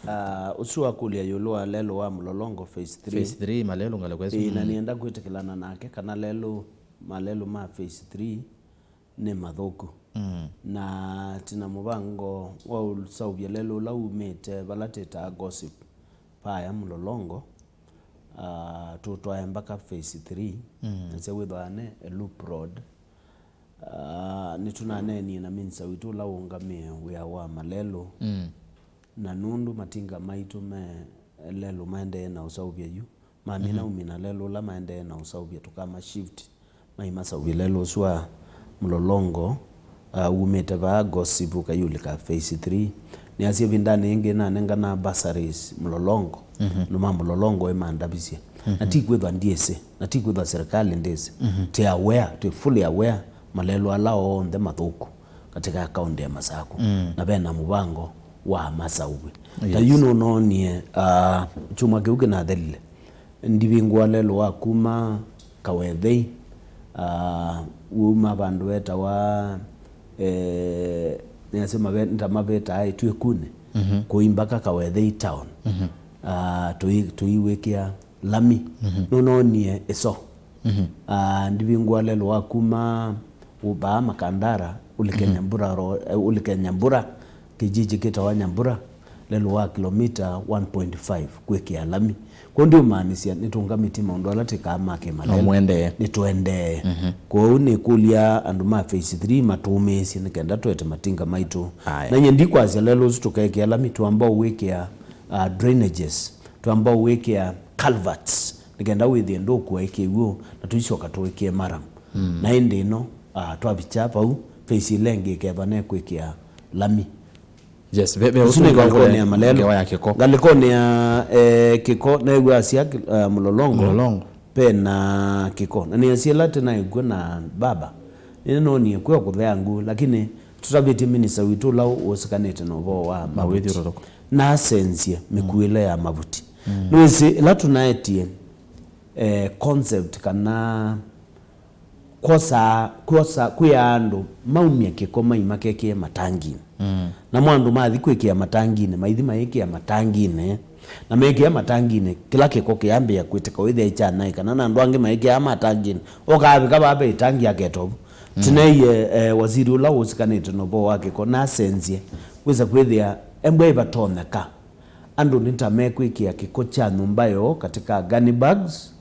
Ah, ũsu wakũlya ĩũlũ wa lelũ wa Mlolongo phase three. Phase three, malelũ ngalĩko ĩsu. Ĩĩ, na nĩenda kwĩtĩkĩlana nake kana lelũ, malelũ ma phase three nĩ mathũku. Mm. Na tina mũvango wa ũsaũvya lelũ ũla umĩte vala tĩtaa Gossip Paya Mlolongo, ah, tũtwae mpaka phase three, mm, nasya wĩthwaa nĩ loop road. Ah, nĩtũnaneenie na minista witũ ũla ũũngamĩe wĩa wa malelũ. Mm. Na nũndũ matinga maitũ me lelũ maendee na ũsaũvya yu, mamina, mhm, umina lelũ ũla maendee na ũsaũvya, tũkama shift maimasaũvya lelũ ũsu wa Mlolongo, ah, umĩte vaa Gossip ũkayũlĩka phase three. Nĩasya ĩvindanĩ yĩngĩ nanengana bursaries Mlolongo, mhm, andũ ma Mlolongo ĩmandavisye. Mhm. Na ti kwĩthwa ndyĩsĩ, na ti kwĩthwa serikali ndĩsĩ. Mhm. Twĩ aware, twĩ fully aware, malelũ ala onthe mathũku katika kaunti ya Masaku. Mm. Na vena mũvango wa masaũvw'e. Yes. Ta yu nũnoonie, ah, kyumwa kĩu kĩnathelile, ndivingũa lelũ wa kuma Kawethei, ah, wuma vandũ vetawa, eh, nĩasema ve-, nĩtamavetaa Ĩtuĩkunĩ, mhm, kũi mpaka Kawethei town. Mhm. Ah, tũi-, tũiwĩkĩa lami. Mhm. Nũnoonie ĩso. Mhm. Ah, ndivingũa lelũ wa kuma, Vaa Makandara, ũlike Mhm. Nyambura ro-, eh, ũlike Nyambura, kijiji kĩtawa Nyambura, lelũ wa kilomita one point five kwĩkĩa lami. Kwoou ndiũmaanisya nĩtũngamĩtye maũndũ ala tĩkaa make malelũ. No mũendee. Nĩtũendee. Mhm. Kwoou nĩkũlya andũ ma phase three matũmĩĩsye nĩ kenda twete matinga maitũ. Aya. Na nyie ndikwasya lelũ ũsu tũkekĩa lami, twamba ũwĩkĩa, uh, drainages, twamba ũwĩkĩa culverts, nĩ kenda wĩthĩe ndũkua ĩkĩw'ũ, na tũicoka tũwĩkĩe maram. Mm. Na ĩndĩ ĩno, uh, twavikya vau, phase ĩla ĩngĩ ĩkethwa nekwĩkĩa lami. Yes, ve, ve Ũsu nĩ ũtũngĩwa ngalĩkonĩ kũle ya malelũ. Ngewa ya kĩko. Ngalĩkonĩ ya, eh, kĩko, new'asya, eh, mũlolongo. Mũlolongo. Pe na kĩko. Na nĩasya ĩla tĩnaĩ kw'o na baba, nĩnoonie kw'o kũthea ngũ, lakini tũtavĩtye minista witũ ũla ũsikanĩte na ũvoo wa mavuti. Mawĩthyũlũlũko. Nasenzye mĩkuĩle ya mavuti. Mm. Nĩwĩsĩ, ĩla tũnaetie, eh, concept kana kwosaa, kwosa, kwĩa andũ maumye kĩko mai makekĩe matanginĩ. Mm. Namo andũ mathi kwĩkĩa matanginĩ, maithi mayĩkĩa matanginĩ, na mekĩa matanginĩ, kĩla kĩko kĩyambĩĩa kwĩtĩka wĩthĩa kyanaĩ, kana na andũ angĩ maĩkĩaa matanginĩ. Ũkaavika vaa ve ĩtangi aketovu. Mm. Tũneie, eh, waziri ũla ũsikanĩte na ũvoo wa kĩko, nasenzye, wĩsa kwĩthĩa embwa ĩvatonyeka. Andũ nĩ ta mekwĩkĩa kĩko kya nyũmba yoo katika gunny bags,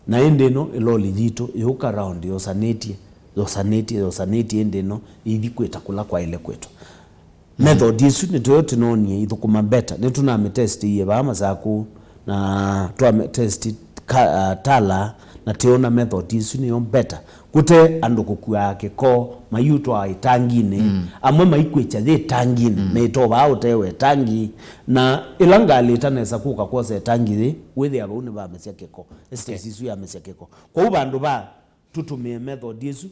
na ĩndĩ ĩno ĩloli yitũ yũka round yosanĩtye, yosanĩtye, yosanĩtye, ĩndĩ ĩno ĩithi kwĩta kũla kwaĩle kwĩtwa. Method ĩsu nĩtũyo tũnoonie ithũkũma better. Nĩtũnamĩtestiie vaa Masakũ, na twamĩtesti ka-, ah, Tala, na tĩona method ĩsu nĩyo better. Kũte andũ kũkuaa kĩko, maiũtwaa ĩtanginĩ, mm, amwe maikwĩkya yĩ ĩtanginĩ, mm, na ĩtovaa ũtee wa ĩtangi, na ĩla ngalĩ ĩtanesa kũka kwosa ĩtangi yĩ, wĩthĩa vau nĩvamesya kĩko, estate, okay, ĩsu yamesya kĩko. Kwoou vandũ va tũtũmĩe method ĩsu,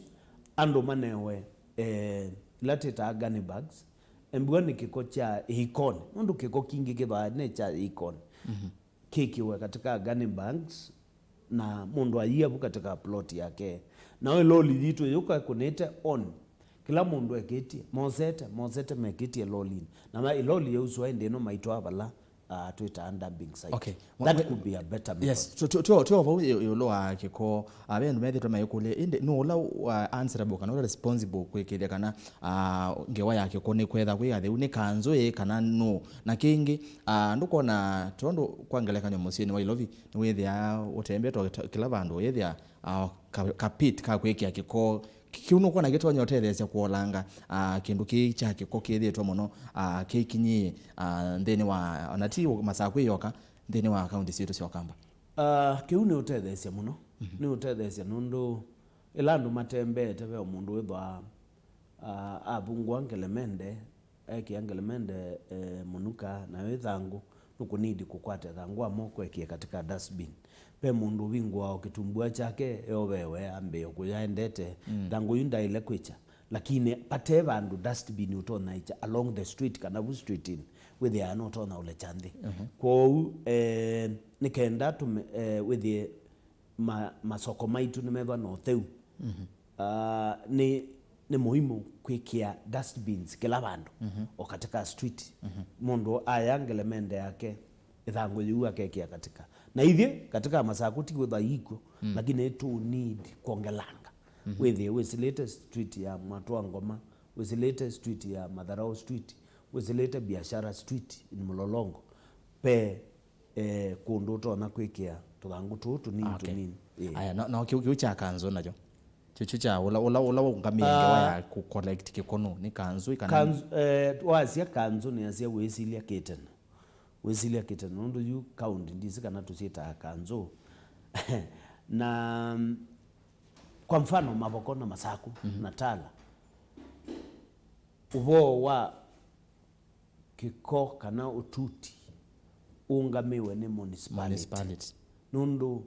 andũ manewe, eh, ila twĩtaa gunny bags, embwa nĩ kĩko kya ĩikonĩ, nũndũ kĩko kingĩ kĩvaa nĩ kya ĩikonĩ. Mhm. Kĩkĩwe katika gunny bags, na mũndũ ayia vu katika plot yake. Nao ĩloli yitũ yũka ĩkũnĩte on. Kĩla mũndũ ekĩtie, mosete, mosete mekĩtie lolinĩ. Na ma-, ĩloli yausũa ĩndĩ ĩno maitwaa vala, ah, twĩtaa dumping site. Okay. That could be a better method. Yes, tyo, tyo, tyo, tyo vau ĩ-, ĩũlũ wa kĩko, ah, ve andũ methĩtwe mayĩkũlya, ĩndĩ nũ ũla wa answerable kana ũla responsible kwĩkĩthya kana, ah, ngewa ya kĩko nĩkwetha kwĩ atheu, nĩ kanzũ ĩ kana nũ? Na kĩngĩ, ah, ndũkwona tondũ kwa ngelekany'o mũsyĩnĩ wa Ilovi, nĩwĩthĩaa ũtembete o kĩla vandũ, ũyĩthĩa, ah, ka, ka pit ka kwĩkĩa kĩko. Kĩu nũkwona kĩtonya ũtetheesya kũolanga, ah, kĩndũ kĩĩ kya kĩko kĩthĩĩtwe mũno, ah, kĩkinyie, ah, nthĩnĩ wa, ona ti Masakũ ĩyoka, nthĩnĩ wa kaunti sitũ sya Ũkamba? Ah, kĩu nĩ ũtetheesya mũno. Mhm. Nĩ ũtetheesya nũndũ ĩla andũ matembeete, ve o mũndũ wĩthwaa, ah, avungũa ngelemende, ekĩa ngelemende, eh, mũnuka, nayo ĩthangũ, nũkũnidi kũkwata ĩthangũ amwe ũkwekĩe katika dustbin. Ve mũndũ ũvingũaa o kĩtumbua kyake, eovewe, ambĩĩe kũya endete, mm, ĩthangũ yu ndaĩle kwĩkya. Lakini vate vandũ dustbin ũtonya ĩkya along the street kana vu streetini, wĩthĩaa nũtonya ũlekya nthĩ. Mhm. Kwoou, eh, nĩ kenda tũme-, eh, wĩthĩe ma-, masoko maitũ nĩmethwa na ũtheu. Mhm. Ah, nĩ, nĩ mũhimu kwĩkĩa dustbins kĩla vandũ, mhm, o katika street. Mhm. Mũndũ aya ngelemende yake, ĩthangũ yĩu akekĩa katika. Na ithyĩ, katika Masakũ ti kwĩthwa yĩkw'o, mm, lakini tũ need kwongelanga. Mhm. Wĩthĩe wĩsilĩte street ya Mwatũ wa Ngoma, wĩsilĩte street ya Matharau Street, wĩsilĩte Biashara Street in Mlolongo. Pe eh, kũndũ ũtonya kwĩkĩa tũthangũ tũũ tũnini, okay, tũnini. Ĩĩ. Aya, no, no, kĩu, kĩu kya kanzũ nakyo? Kĩu, kĩu kya ũla, ũla, ũla waũngamĩa ngewa ya kũ-, collect kĩko nũ? Nĩ kanzũ, kana nĩ kanzũ, eh, wasya kanzũ nĩasya wĩsilya kĩteno. Wĩsilya kĩteno, nũndũ yu county ndisi kana tũsyĩtaa kanzũ. Na, mm, kwa mfano, Mavoko na Masakũ, mhm, na Tala, ũvoo wa kĩko kana ũtuti ũũngamĩwe nĩ municipality. Municipality. Nũndũ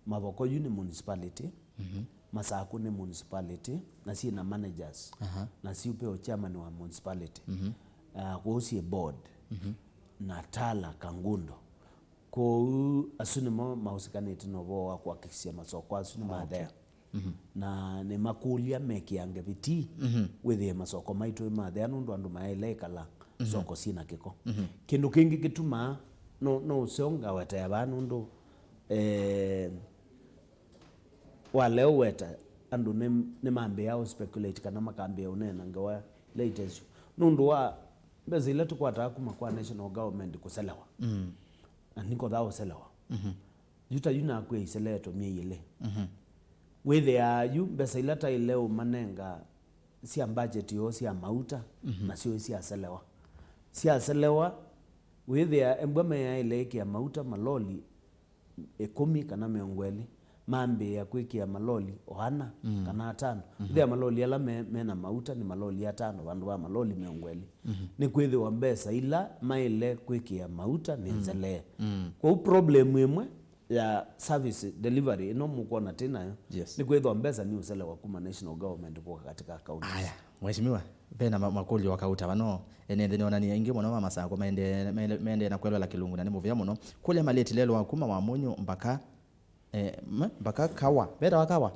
Mavoko yu nĩ municipality, mhm, Masakũ nĩ municipality, na syĩ na managers, aha, na syĩ pe o chairman wa municipality. Mhm. Ah, kwoou syĩ board, mhm, na Tala Kangundo. Kwoou asu nĩmo maũsikanĩte na ũvoo wa kũhakikisha masoko asu nĩmathea. Okay. Mhm. Na nĩmakũlya mekĩange vitii, mhm, wĩthĩe masoko maitũ ĩmathea nũndũ andũ mayaĩle ĩkala, mhm, soko syĩ na kĩko. Mhm. Kĩndũ kĩngĩ kĩtumaa no, no ũseo ngawetea vaa nũndũ, eh, walea ũweta andũ nĩ, nĩmambĩĩa ũ speculate kana makambĩĩa ũneena ngewa ila ite syo. Nũndũ wa mbesa ila tũkwataa kuma kwa national government kũselewa. Mm. Na nikothaa ũselewa. Mhm. Yu ta yu nakwĩa iseleetwe myei ĩlĩ. Mhm. Wĩthĩaa yu mbesa ila taĩle ũmanenga sya budget yoo sya mauta, mhm, nasyo syaselewa. Syaselewa, wĩthĩa embwa meyaĩle ĩkĩa mauta maloli ĩkũmi kana mĩongo ĩlĩ, mambĩĩa kwĩkĩa maloli o ana, mm, kana atano. Mhm. Wĩthĩa maloli ala me, mena mauta nĩ maloli atano vandũ va maloli mĩongo ĩlĩ. Mhm. Nĩkwĩthĩwa mbesa ila maĩle kwĩkĩa mauta nĩ, mm, nzelee. Mm. Kwoou problem ĩmwe ya service delivery ĩno mũkwona twĩ nayo, yes, nĩkwĩthĩwa mbesa nĩ ũselewa kuma national government kũka katika counties. Aya, Mheshimiwa, ve na ma-, makũlyo wa kauta vano, ene nthĩ nĩonanie aingĩ mũno ma Masakũ maendee, maende-, maendee na kwelwela kĩlungu na nĩ mũvea mũno. Kũlya malĩti lelũ wa kuma Wamunyu mpaka, eh, m-, mpaka Kawa. Vetawa Kawa?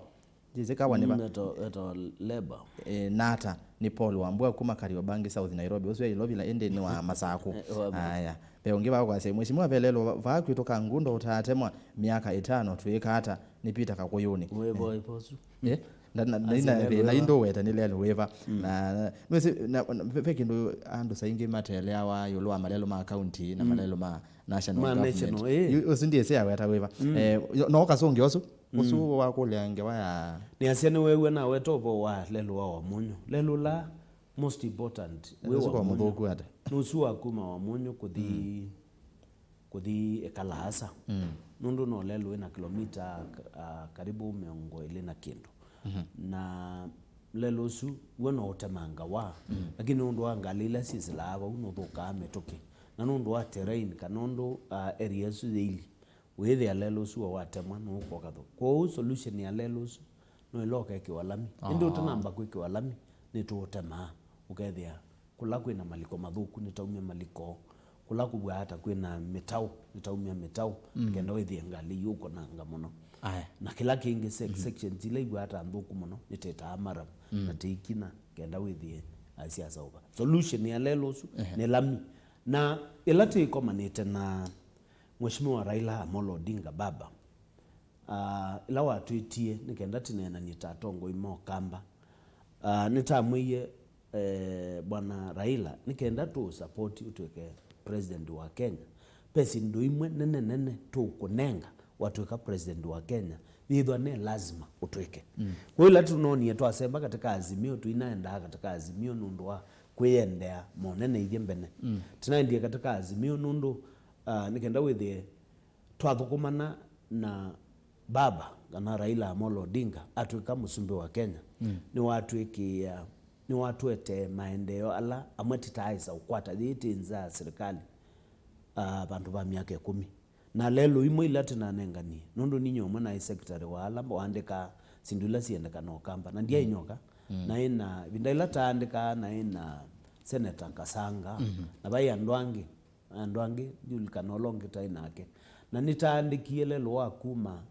Jisi Kawa nĩ va? Mm, eto, eto labor. Eh, nata nĩ Paul Wambua kuma Kariobangi South Nairobi. Ũsu e Ilovila ĩndĩ nĩ wa Masakũ. Eh, wa Masakũ. Aya. Ve ũngĩ vakwasya, Mheshimiwa, ve lelũ va-, vaa kwitũ Kangundo ũtaatemwa myaka ĩtano, twĩĩka ata? Nĩ Peter Kakũyũnĩ. Wĩvo, eh, ĩvosu. Eh? Na, na, na, asya na, lelũ na wĩva? Indũ weta nĩ lelũ wĩva. Mm. Na, na, nũsĩ, na, na, ve, ve kĩndũ andũ saingĩ mateleawa ĩũlũ wa malelũ ma county na, mm, malelũ ma national, ma government. National, eh. Yu-, ũsu ndiĩsĩ aweta wĩva. Mm. Eh, yo-, no kasũngĩ ũsu. Mm. Ũsu wakũlya ngewa ya. Nĩasya nĩweew'a naweta ũvoo wa lelũ wa Wamunyu. Lelũ la most important, wĩ ũsu kwa Wamunyu. Mũthũku ata? Nũsu wa kuma Wamunyu kũthi, mm, kũthi Ekalaasa. Mm. Nũndũ no lelũ wĩna kilomita, ah, karibu mĩongo ĩlĩ na kĩndũ. Mhm. Na lelũ ũsu, w'o no ũtemanga wa, mm, lakini nũndũ wa ngalĩ ila syĩsĩlaa vau, nũthũkaa mĩtũkĩ. Na nũndũ wa terrain, kana ũndũ, ah, area ĩsu yĩilyĩ, wĩthĩa lelũ ũsu wa watemwa nũũkoka thũ. Kwoou solution ya lelũ ũsu no ĩla ũkekĩwa lami. Ĩndĩ, oh, ũtanamba kwĩkĩwa lami, nĩtũũtemaa. Ũkethĩa kũla kwĩna maliko mathũku nĩtaumya maliko, kũla kũvwaa ta kwĩna mĩtaũ nĩtaumya mĩtaũ, mm, kenda wĩthĩe ngalĩ iũkũnanga mũno. Aya. Na kĩla kĩngĩ se-, mhm, sections ila ivwaa ta nthũku mũno nĩtĩtaa maramu, mm, na tĩikina kenda wĩthĩe asiasa ũva. Solution ya lelũ ũsu, ehe, nĩ lami. Na ĩla twĩkomanĩte na Mheshimiwa Raila Amolo Odinga baba, ah, ĩla watwĩtie nĩ kenda tũneenany'e ta atongoi ma Ũkamba, ah, nĩtamwĩie, eh, Bwana Raila, nĩ kenda tũũsapoti ũtw'ĩke president wa Kenya, ve syĩndũ imwe nene nene tũũkũnenga watw'ĩka president wa Kenya, yĩthwa nĩ lazima ũtw'ĩke. Mm. Kwoou ĩla tũnoonie twasemba katika Azimio, tũinaendaa katika Azimio nũndũ wa kwĩyendea monene ithyĩ mbene. Mm. Tũnaendie katika Azimio nũndũ, ah, nĩ kenda wĩthĩe twathũkũmana na baba, kana Raila Amolo Odinga, atw'ĩka mũsumbĩ wa Kenya, mm, nĩwatwĩkĩĩa, nĩwatũetee maendeeo ala amwe tũtaaĩsa ũkwata, yĩĩ twĩ nza ya silikalĩ, ah, vandũ va myaka ĩkũmi. Na lelũ imwe ila tũnanenganie, nũndũ ninyie ũmwe naĩ secretary wa ala waandĩkaa syĩndũ ila siendeka na Ũkamba, na ndyaĩ nyoka, mm, naĩ na, ĩvinda ĩla taandĩkaa, naĩ na Senator Kasanga, mhm, na vaĩ andũ angĩ, andũ angĩ, ndiũlikana ũla ũngĩ twaĩ nake. Na nĩtaandĩkie lelũ wa kuma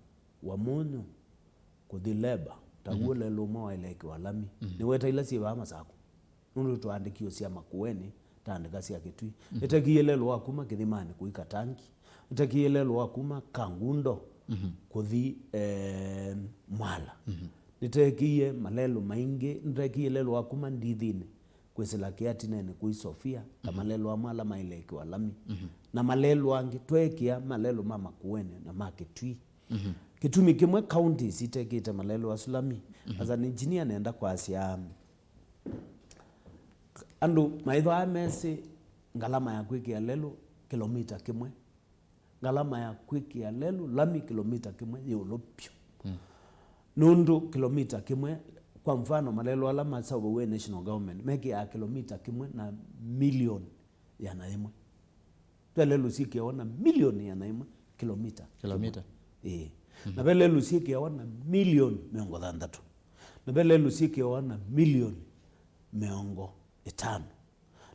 Wamunyu kũthi Leba, taw'o, mhm, lelũ ũmwe waĩle ĩkĩwa lami. Mhm. Nĩweta ila syĩ vaa Masakũ. Nũndũ twaandĩkie sya Makueni, taandĩka sya Kĩtui. Mhm. Nĩtekie lelũ wa kuma Kĩthimanĩ kũi Katangi. Nĩtekie lelũ wa kuma Kangundo, mhm, kũthi, eh, Mwala. Mhm. Nĩtekie malelũ maingĩ, nĩtekie lelũ wa kuma Ndithinĩ kwĩsĩla Kĩatinenĩ kũi Sofia, ta, mhm, malelũ amwe ala maĩle ĩkĩwa lami. Mhm. Na malelũ angĩ, tweekĩa malelũ ma Makueni na ma Kĩtui. Mhm. Kĩtumi kĩmwe counties itekĩte malelũ asu lami. Mhm. As an engineer, nenda kwasya, andũ maĩthwaa mesĩ ngalama ya kwĩkĩa lelũ kĩlomita kĩmwe, ngalama ya kwĩkĩa lelũ lami kĩlomita kĩmwe yĩ ĩũlũ vyũ. Mm. Nũndũ kĩlomita kĩmwe, kwa mfano, malelũ ala maseũvaw'a nĩ national government mekĩaa kĩlomita kĩmwe na milioni ĩana yĩmwe. Ve lelũ syĩkĩawa na milioni ĩana yĩmwe kĩlomita kĩmwe. Kĩlomita. Ĩĩ. Mhm. Na ve lelũ syĩkĩawa na milioni mĩongo thanthatũ. Na ve lelũ syĩkĩawa na milioni mĩongo ĩtano.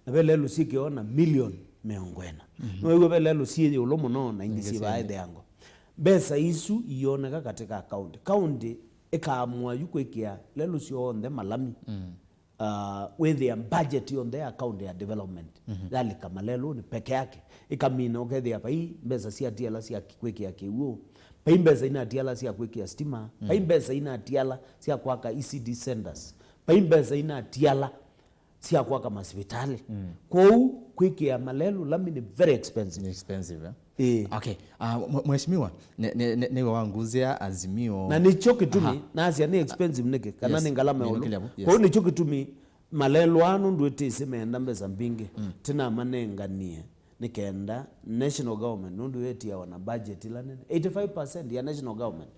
Na ve lelũ syĩkĩawa na milioni mĩongo ĩna. Mhm. Nĩwĩw'a ve lelũ syĩ ĩũlũ mũno na ingĩ, ingĩ syĩ vaa ĩtheango. Mbesa isu ioneka katika kaunti. Kaunti ĩkaamua yu kwĩkĩa lelũ syonthe malami. Mm. uh, wĩthĩa budget yonthe ya county ya development yalika malelũnĩ peke yake, ĩkamina, ũkethĩa vai mbesa syatiala sya kwĩkĩa kĩw'ũ, vai mbesa inatiala sya kwĩkĩa stima, vai mbesa inatiala sya kwaka E C D centers, vai mbesa inatiala sya kwaka masivitalĩ. Kwoou kwĩkĩa malelũ lami nĩ very expensive. Ni expensive, eh? Ĩĩ. Okay. Ah, mwe- mheshimiwa, ne- ne- ne- nĩwe wanguzĩa Azimio. Na nĩkyo kĩtumi nasya nĩ expensive nĩkĩ, kana nĩ ngalama ĩũlũ. Yes. Kwoou nĩkyo kĩtumi malelũ aa nũndũ ĩtĩsĩ meenda mbesa mbingĩ, tĩnamanenganie nĩ kenda national government, nũndũ yĩtiawa na budget ĩla nene, eighty-five percent ya national government,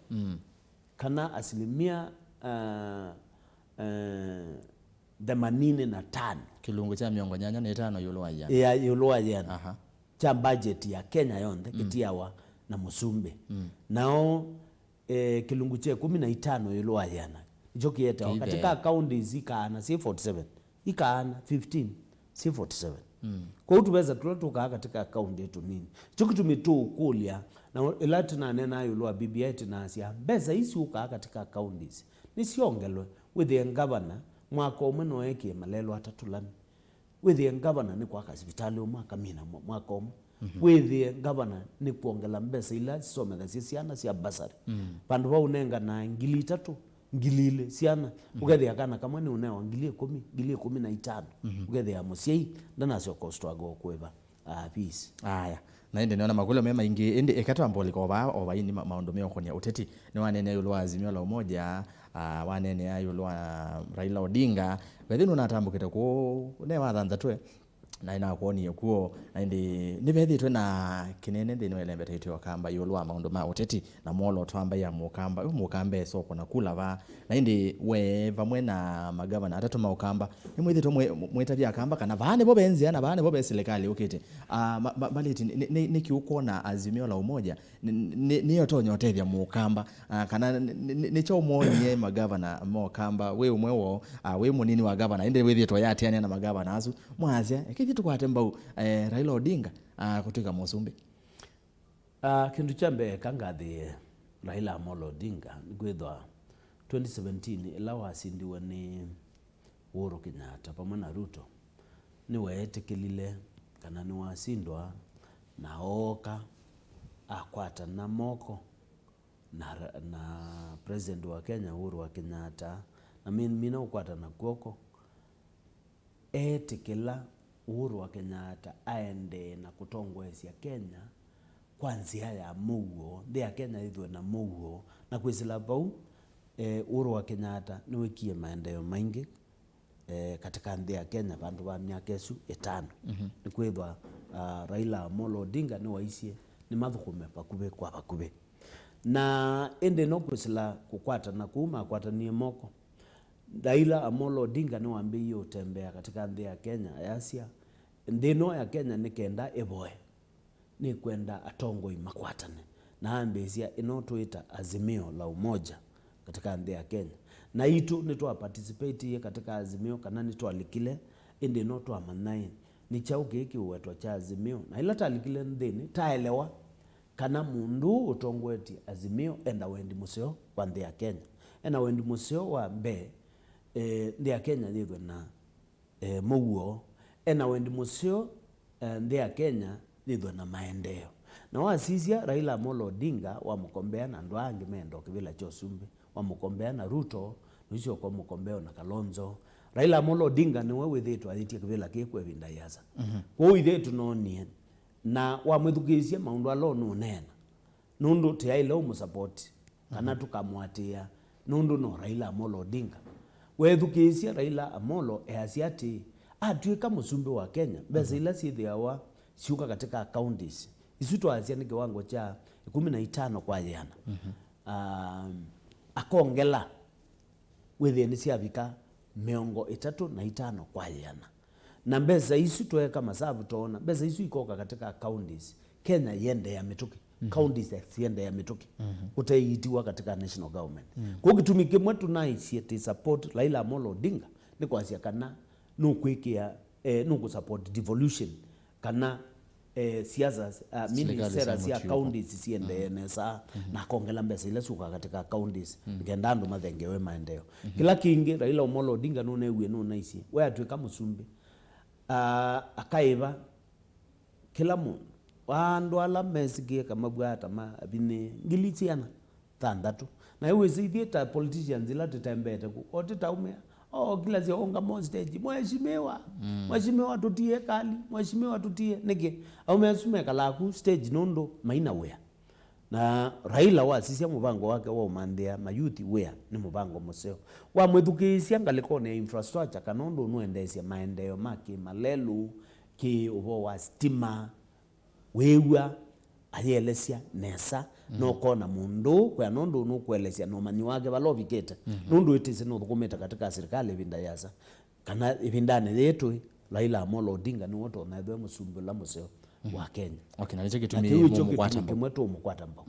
kana asilimia, uh, uh, themanini na tano. Kĩlungu kya mĩongo nyanya na ĩtano ĩũlũ wa ĩana. Ya ĩũlũ wa ĩana. Aha. Kya budget ya Kenya yonthe kĩtiawa na mũsumbĩ. Nao, eh, kĩlungu kya ĩkũmi na itano ĩũlũ wa ĩana nĩkyo kĩetawa katika counties ikaana syĩ forty-seven. Ikaana fifteen syĩ forty-seven. Kwoou tũvesa tũla tũkaa katika county tũnini. Nĩkyo kĩtumi tũũkũlya, na ĩla tũnaneenaa ĩũlũ wa B B I tũnasya mbesa ii syũkaa katika counties nĩsyongelwe, wĩthĩe ngavana mwaka ũmwe no ekĩe malelũ atatũ lami. Wĩthĩe ngavana nĩ kwaka sivitalĩ ũmwe akamina mwa- mwaka ũmwe. Wĩthĩe ngavana nĩ kwongela mbesa ila sisomethasya syana sya bursary. Vandũ va ũnenganaa ngili itatũ, ngili ilĩ syana, ũkethĩa kana kamwe nĩ ũnewa ngili ĩkũmi, ngili ĩkũmi na itano. Ũkethĩa mũsyai ndanasyoka ũstruggle kũĩva, ah, fees. Aya. Na ĩndĩ nĩona makũlyo me maingĩ, ĩndĩ eka twambe ũlika o vaa o vaini ma- maũndũ meũkonia ũteti. Nĩwaneenea ĩũlũ wa Azimio la Umoja, ah, waneenea ĩũlũ wa Raila Odinga. Vethĩ nũnatambũkĩte kũũ, ne wathanthatwe, na nĩnakwonie kuo, na ĩndĩ nĩvethĩtwe na kĩnene nthĩnĩ wa ĩlembeta yitũ ya Ũkamba ĩũlũ wa maũndũ ma ũteti na mwolooto wa mbaĩ ya Mũkamba. Yu Mũkamba esoko na kula vaa, na ĩndĩ we vamwe na magavana atatũ ma Ũkamba nĩmwĩthĩtwe mwĩ- mwĩtavya Akamba kana vaa nĩvo ve nzĩa na vaa nĩvo ve silikalĩ yũkĩte. Ah, ma- ma- Malĩti, nĩ- nĩ- nĩkĩ ũkwona Azimio la Umoja nĩ- nĩ- nĩyo ĩtonya ũtethya Mũkamba, ah, kana nĩ- nĩ- nĩ- nĩkyaũmwonie magavana ma Ũkamba wĩ ũmwe woo, ah, wĩ mũnini wa gavana, ĩndĩ wĩthĩtwe yaatĩanĩa na magavana asu, mwasya, "Eka ithyĩ tũkwate mbau, eh, Raila Odinga, ah, kũtw'ĩka mũsumbĩ"? Ah, kĩndũ kya mbee, eka ngathĩĩe Raila Amolo Odinga, nĩkwĩthwa twenty seventeen ĩla wasindiwe nĩ Uhuru Kenyatta vamwe na Ruto, nĩweetĩkĩlile kana nĩwasindwa, na ooka akwatana moko na, na President wa Kenya, Uhuru wa Kenyatta, na mi- mina ũkwatana kw'oko, eetĩkĩla Uhuru wa Kenyatta aendee na kũtongoesya Kenya kwa nzĩa ya mũuo, nthĩ ya Kenya yĩthwe na mũuo, na kwĩsĩla vau, eh, Uhuru wa Kenyatta nĩwĩkie maendeeo maingĩ, eh, katika nthĩ ya Kenya vandũ va myaka ĩsu ĩtano. Nĩkwĩthwa, ah, Raila Amolo Odinga nĩwaisye nĩmathũkũme vakuvĩ kwa vakuvĩ. Na ĩndĩ no kwĩsĩla kũkwatana kũu makwatanie moko, Raila Amolo Odinga nĩwambĩĩie ũtembea katika nthĩ ya Kenya, ayasya, "Nthĩ ĩno ya Kenya nĩ kenda ĩvoe, nĩkwenda atongoi makwatane." Na ambĩĩsya ĩno twĩta Azimio la Umoja katika nthĩ ya Kenya. Naitũ nĩtwa participate katika Azimio, kana nĩtwalikile, ĩndĩ no twamanya ĩ, nĩ kyaũ kĩĩ kĩũwetwa kya Azimio. Na ĩla talikile nthĩnĩ, taelewa kana mũndũ ũũ ũtongoetye Azimio enda wendi mũseo kwa nthĩ ya Kenya. Ena wendi mũseo wa mbee, eh, nthĩ ya Kenya yĩthwe na, eh, mũuo. Ena wendi mũseo, eh, nthĩ ya Kenya yĩthwe na maendeeo. Na wasisya Raila Amolo Odinga wamũkombea na andũ aa angĩ meenda o kĩvĩla kya ũsumbĩ, wamũkombea na Ruto, nũisyoka ũmũkombea na Kalonzo. Raila Amolo Odinga nĩwe wĩthĩĩtwe ayĩtye kĩvĩla kĩĩ kwa ĩvinda ĩasa. Kwoou ithyĩ tũnoonie, na wamwĩthukĩĩsya maũndũ ala ũnũneena, nũndũ tĩaĩle ũmũsapoti kana tũkamũatĩĩa, nũndũ no Raila Amolo Odinga. Weethukĩĩsya Raila Amolo easya atĩĩ, atw'ĩka mũsumbĩ wa Kenya, mbesa ila syĩthĩawa syũka katika counties, isu twasya nĩ kĩwango kya ĩkũmi na itano kwa ĩana. Um, akongela, wĩthĩe nĩsyavika mĩongo ĩtatũ na itano kwa ĩana. Na mbesa isu tweeka masavu twoona, mbesa isu ikoka katika counties, Kenya iendeea mĩtũkĩ. Counties siendeea mĩtũkĩ. Ũteĩitiwa katika national government. Kwoou kĩtumi kĩmwe tũnaisye tĩ support Raila Amolo Odinga nĩ kwasya kana nũkwĩkĩa, eh, nũkũsupport devolution kana eh, siasa, ah, meaning sera sya counties siendee nesa, na akongela mbesa ila syũkaa katika counties, nĩkenda andũ mathengewe maendeeo. Kĩla kĩngĩ, Raila Omolo Odinga nũneewie, nũnaisye, we atw'ĩka mũsumbĩ, ah, akaĩva kĩla mũndũ, andũ ala mesĩkĩe kamavw'a ta mavinyĩe ngili siana thanthatũ. Na yu wĩsĩ ithyĩ ta politicians ila tũtembeete kũ, o tũtaumĩa, o kila sya ũngamo stage, "Mheshimiwa, mheshimiwa tũtie kali, mheshimiwa tũtie." Nĩkĩ? Aũme asu mekalaa ku stage nũndũ maina wĩa. Na Raila wasisya mũvango wake wa ũmanthĩa mayuthi wĩa nĩ mũvango mũseo. Wamwĩthukĩĩsya ngalĩkonĩ ya infrastructure kana ũndũ ũnũendeesya maendeeo ma kĩmalelũ, kĩ ũvoo wa sitima, wĩw'a ayĩelesya nesa, na ũkona mũndũ kwĩa nũndũ nũkũelesya na ũmanyi wake vala ũvikĩte, nũndũ ĩtĩsĩ nũthũkũmĩte katika sirikali ĩvinda yĩasa, kana ĩvindanĩ yĩĩ tũĩ, Raila Amolo Odinga nĩwe ũtonya ethĩwe mũsumbĩ ũla mũseo wa Kenya. Okay, na nĩkyo na kĩtumi kĩu nĩkyo mũmũkwata kĩtumi mbau. Kĩmwe tũũmũkwata mbau.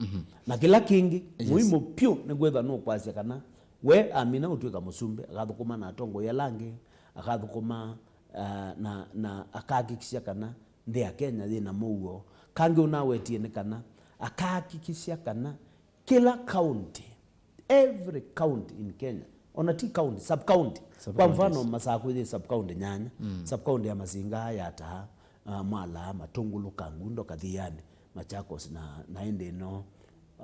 Na kĩla kĩngĩ, mũimũ vyũ nĩ kwĩthwa nũkwasya kana we amina ũtw'ĩka mũsumbĩ, akathũkũma na atongoi ala angĩ, akathũkũma, ah, na, na akahakikisha kana nthĩ ya Kenya yĩna mũuo. Kangĩ ũnawetie nĩ kana akahakikisha kana kĩla county, every county in Kenya, ona ti county, sub county. Kwa mfano, Masakũ yĩ sub county nyanya, sub county ya Masinga, Yatta, ah, Mwala, Matungulu, Kangundo, Kathiani, Machakos na, na ĩndĩ ĩno,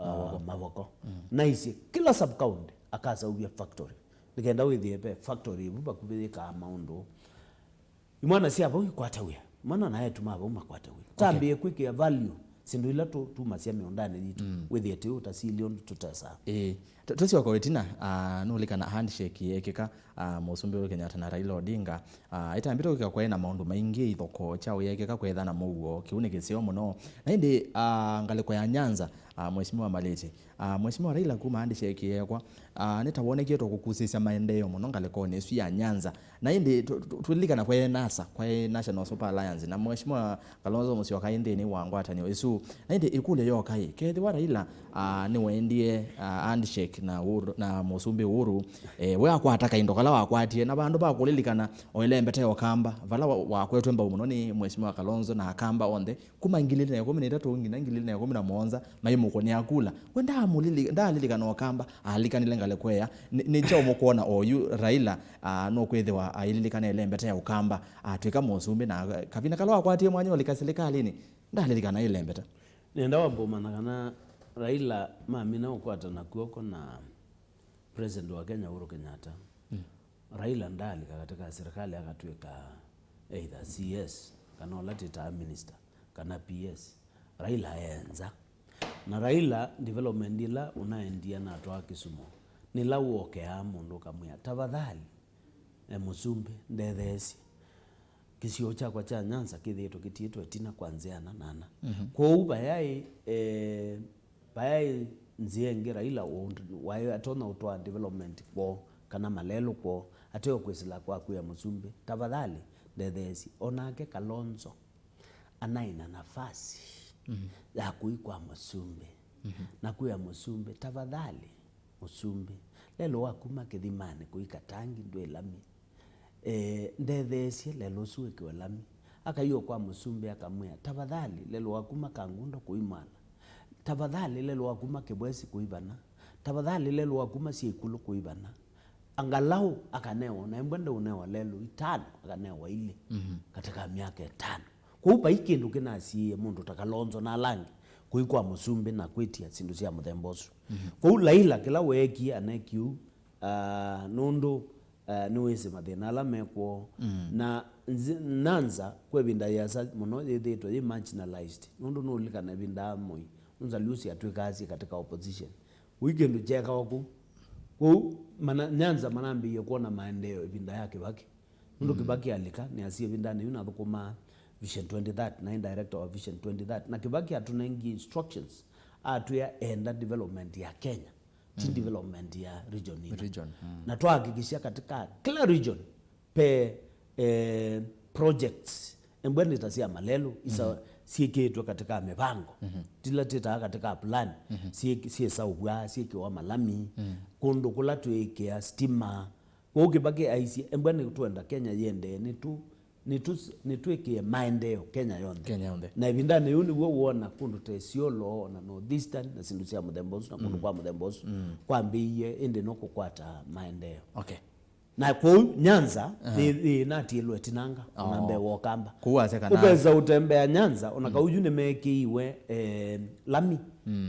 ah, Mavoko. Naisye kĩla sub county akaseũvya factory. Nĩkenda wĩthĩe ve factory ĩvu vakuvĩ yĩkaa maũndũ. Imwana sya vau ikwata wĩa. Mwana na etu ma vau makwata wĩa. Okay. Tambĩe kwĩkĩa value syĩndũ ila tũ-, tumasya mĩũndanĩ yitũ. Wĩthĩe tĩ ũtasili ũndũ tũtesaa. Ĩĩ. Tũ-, tũsyoka ĩtina, ah, nũlikana handshake yeekĩka, ah, Mũsumbĩ Uhuru Kenyatta na Raila Odinga. Ah, ĩtambĩte kwĩka kwaĩ na maũndũ maingĩ, ithokoo kyaũ yeekĩka kwetha na mũuo, kĩu nĩ kĩseo mũno. Na ĩndĩ, ah, ngalĩko ya Nyanza, ah, Mheshimiwa Malete, ah, Mheshimiwa Raila kuma handshake yeekwa, ah, nĩtawonekie twa kũkusĩsya maendeeo mũno ngalĩkonĩ ĩsu ya Nyanza. Na ĩndĩ tũ-, tũ-, tũlilikana kwaĩ NASA, kwaĩ National Super Alliance, na Mheshimiwa Kalonzo Musyoka aĩ nthĩnĩ wa ngwatanĩo ĩsu. Na ĩndĩ ĩkũlyo yoka ĩ, kethĩwa Raila, ah, nĩwaendie, ah, handshake na Uhuru, na Mũsumbĩ Uhuru, eh, we akwata kaindo kala wakwatie, na vandũ va kũlilikana o ĩlembete ya Ũkamba, vala wa-, wakwetwe mbau mũno nĩ Mheshimiwa Kalonzo na Akamba onthe, kuma ngili ilĩ na ĩkũmi na itatũ nginya ngili ilĩ na ĩkũmi na mũonza, maimũkũnĩa kula. We ndaamũlili-, ndaalilikana Ũkamba, alikanile ngalĩko ĩya. Nĩ, nĩ kyaũ mũkwona oyu Raila, ah, nũkwĩthĩwa aililikana ĩlembeta ya Ũkamba, atw'ĩka mũsumbĩ, na kavinda kala wakwatie mwanya ũlika silikalĩnĩ, ndaalilikana ĩlembeta? Nenda wambe ũmanya kana Raila mamina ũkwatana kw'oko na President wa Kenya Uhuru Kenyatta, Raila ndaalika katika serikali akatw'ĩka either C S, kana ũla twĩtaa minister, kana P S. Raila e nza. Na Raila, development ĩla ũnaendie na atwaa Kisumu, nĩla wokeaa mũndũ ũkamwĩa, "Tafadhali, e mũsumbĩ, ndetheesye. Kĩsio kyakwa kya Nyanza kĩthĩĩtwe kĩtiĩtwe ĩtina kwa nzĩa ana na ana." Kwoou vayaĩ, eh, vayaĩ nzĩa ĩngĩ Raila ũnd-, waĩ atonya ũtwaa development kwoo kana malelũ kwoo, ateo kwĩsĩla kwa kwĩa mũsumbĩ, "Tafadhali, ndetheesye." O nake Kalonzo anaĩ na nafasi ya kũi kwa mũsumbĩ na kwĩa mũsumbĩ, "Tafadhali, mũsumbĩ, lelũ wa kuma kĩthimanĩ kũi Katangi ndwĩ lami. Eh, ndetheesye lelũ ũsu wĩkĩwe lami." Akaiwa kwa mũsumbĩ akamwĩa, "Tafadhali, lelũ wa kuma Kangundo kũi Mwala. Tafadhali, lelũ wa kuma Kĩbwesi kũi vana. Tafadhali, lelũ wa kuma Syaikulu kũi vana." Angalau akanewa, na embwa ndeũnewa lelũ itano, akanewa ilĩ katika myaka ĩtano. Kwoou vai kĩndũ kĩnasiĩĩe mũndũ ta Kalonzo na ala angĩ kũi kwa mũsumbĩ na kwĩtya syĩndũ sya mũthemba ũsu. Kwoou Laila kĩla weekie, aneekie ũu, ah, nũndũ, ah, nĩwĩsĩ mathĩna ala mekwoo. Na nzi-, Nyanza kwa ĩvinda yĩasa mũno yĩthĩĩtwe yĩ marginalized, nũndũ nũũlilikana ĩvinda ya Moi, Musa Lucy atw'ĩkaa syĩ katika opposition. Ũi kĩndũ kyeekawa kũu. Kwoou mana-, Nyanza manambĩĩie kwona maendeeo ĩvinda ya Kĩvakĩ. Nũndũ Kĩvakĩ alika, nĩasie ĩvindanĩ yu nathũkũmaa Vision twenty thirty, naĩ director wa Vision twenty thirty. Na Kĩvakĩ atũnengie instructions, atwĩa enda development ya Kenya, ti development ya region ino. Region, mm. Na twahakikisha katika kila region, pe, eh, projects, embwa nĩ ta sya malelũ, isa syĩkĩĩtwe katika mĩvango, tila twĩtaa katika plan, syĩ-, syĩsaũvw'a, syĩkĩwa malami, kũndũ kũla twĩĩkĩa stima. Kwoou Kĩvakĩ aisye, embwa nĩtwenda Kenya yĩendee nĩ tũ, nĩtũ-, nĩtwĩkĩe maendeeo Kenya yonthe. Kenya yonthe. Na ĩvindanĩ yĩu nĩw'o wona kũndũ ta Isiolo, ona North Eastern, na syĩndũ sya mũthemba ũsu, na kũndũ kwa mũthemba ũsu, kwambĩĩie ĩndĩ no kũkwata maendeeo. Okay. Na kũu Nyanza nĩ, nĩ natiĩlwe tinanga ona mbee wa Ũkamba. Kũu wasya kana Ũkesa ũtembea Nyanza, ona kauju nĩmekĩiwe, eh, lami.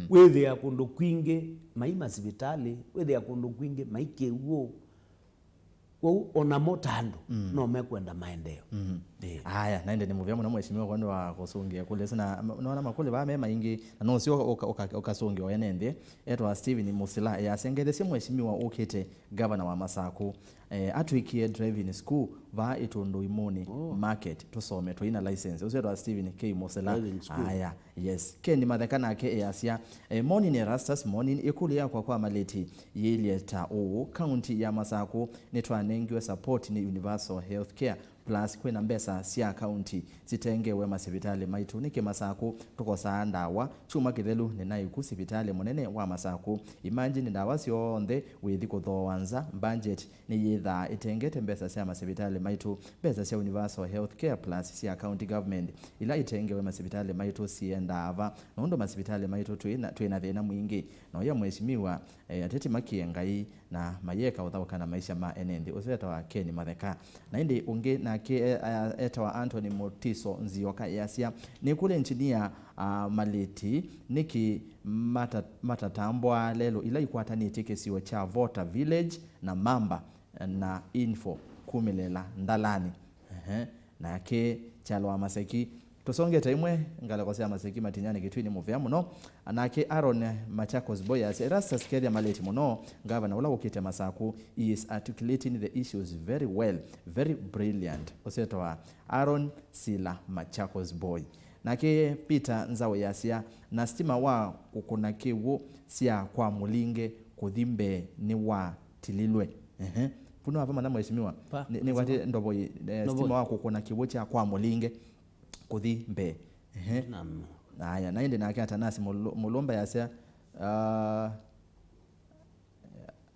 Wĩthĩa kũndũ kwingĩ mai masivitalĩ, wĩthĩa kũndũ kwingĩ mai kĩw'ũ. Kwoou onamo ta andũ no mekwenda maendeeo. Ĩĩ. Aya, na ĩndĩ nĩ mũvea mũno mheshimiwa kwondũ wa kũsũngĩa kũlya ĩsu, na ma-, nona makũlyo vaa me maingĩ, na no ũseo ũka-, ũka-, ũkasũngĩa o ene nthĩ. Etwa Steven Musila, easya, ngethesye mheshimiwa ũkĩte, gavana wa Masaku, eh, atwĩkĩe driving school vaa Ĩtũndũ Imũnĩ market, tũsome twĩ na license. Ũsu etwa Steven K Musila. Driving school. Aya, yes. Ken Matheka nake easya, eh, morning Erastus, morning. Ĩkũlyo yakwa kwa malĩti yĩilye ta ũũ: County ya Masaku nĩtwanengiwe support nĩ universal health care, plus kwĩna mbesa sya county sitengewe masivitalĩ maitũ. Nĩkĩ Masaku tũkosaa ndawa? Kyumwa kĩthelu nĩnaĩ ku sivitalĩ mũnene wa Masaku. Imagine ndawa syonthe wĩthi kũthooa nza, budget nĩyĩthaa ĩtengete mbesa sya masivitalĩ maitũ. Mbesa sya universal health care plus sya county government ila itengewe masivitalĩ maitũ siendaa va? Nũndũ masivitalĩ maitũ twĩ na, twĩ na thĩna mwingĩ. Na ũya mheshimiwa, eh, ateti makie Ngai na mayeka ũthaũka na maisha ma ene nthĩ. Ũsu etawa Ken Matheka. Na ĩndĩ ũngĩ nake, eh, aya, etawa Anthony Mutiso Nzioka, easya, nĩkũlya engineer, ah, malĩti, nĩkĩ mata-, matatambũaa lelũ ila ikwatanĩtye kĩsio kya Vota Village na Mamba na Info kumĩlĩla Ndalani? Ehe. Nake Kyalo wa Maseki, tũsongete imwe ngalĩko sya Maseki Matinyani Kĩtwini mũvea mũno. Nake Aaron Machakos Boy asya, Erastus, kethya malĩti mũno, gavana ũla ũkĩte Masaku, he is articulating the issues very well, very brilliant. Ũsetawa Aaron Sila Machakos Boy. Nake Peter Nzau yasya, na stima wa kũkũna kĩw'ũ sya kwa Mũlinge kũthi mbee nĩwatililwe. Ehe. Vu nĩwavamanya mheshimiwa? Pa, nĩ, nĩwati ndovo yĩ, eh, ndovo stima wa kũkũna kĩw'ũ kya kwa Mũlinge kũthi mbee. Ehe. Naam. Aya, na ĩndĩ nake Atanasi Mũlũ-, Mũlũmba yasya, ah,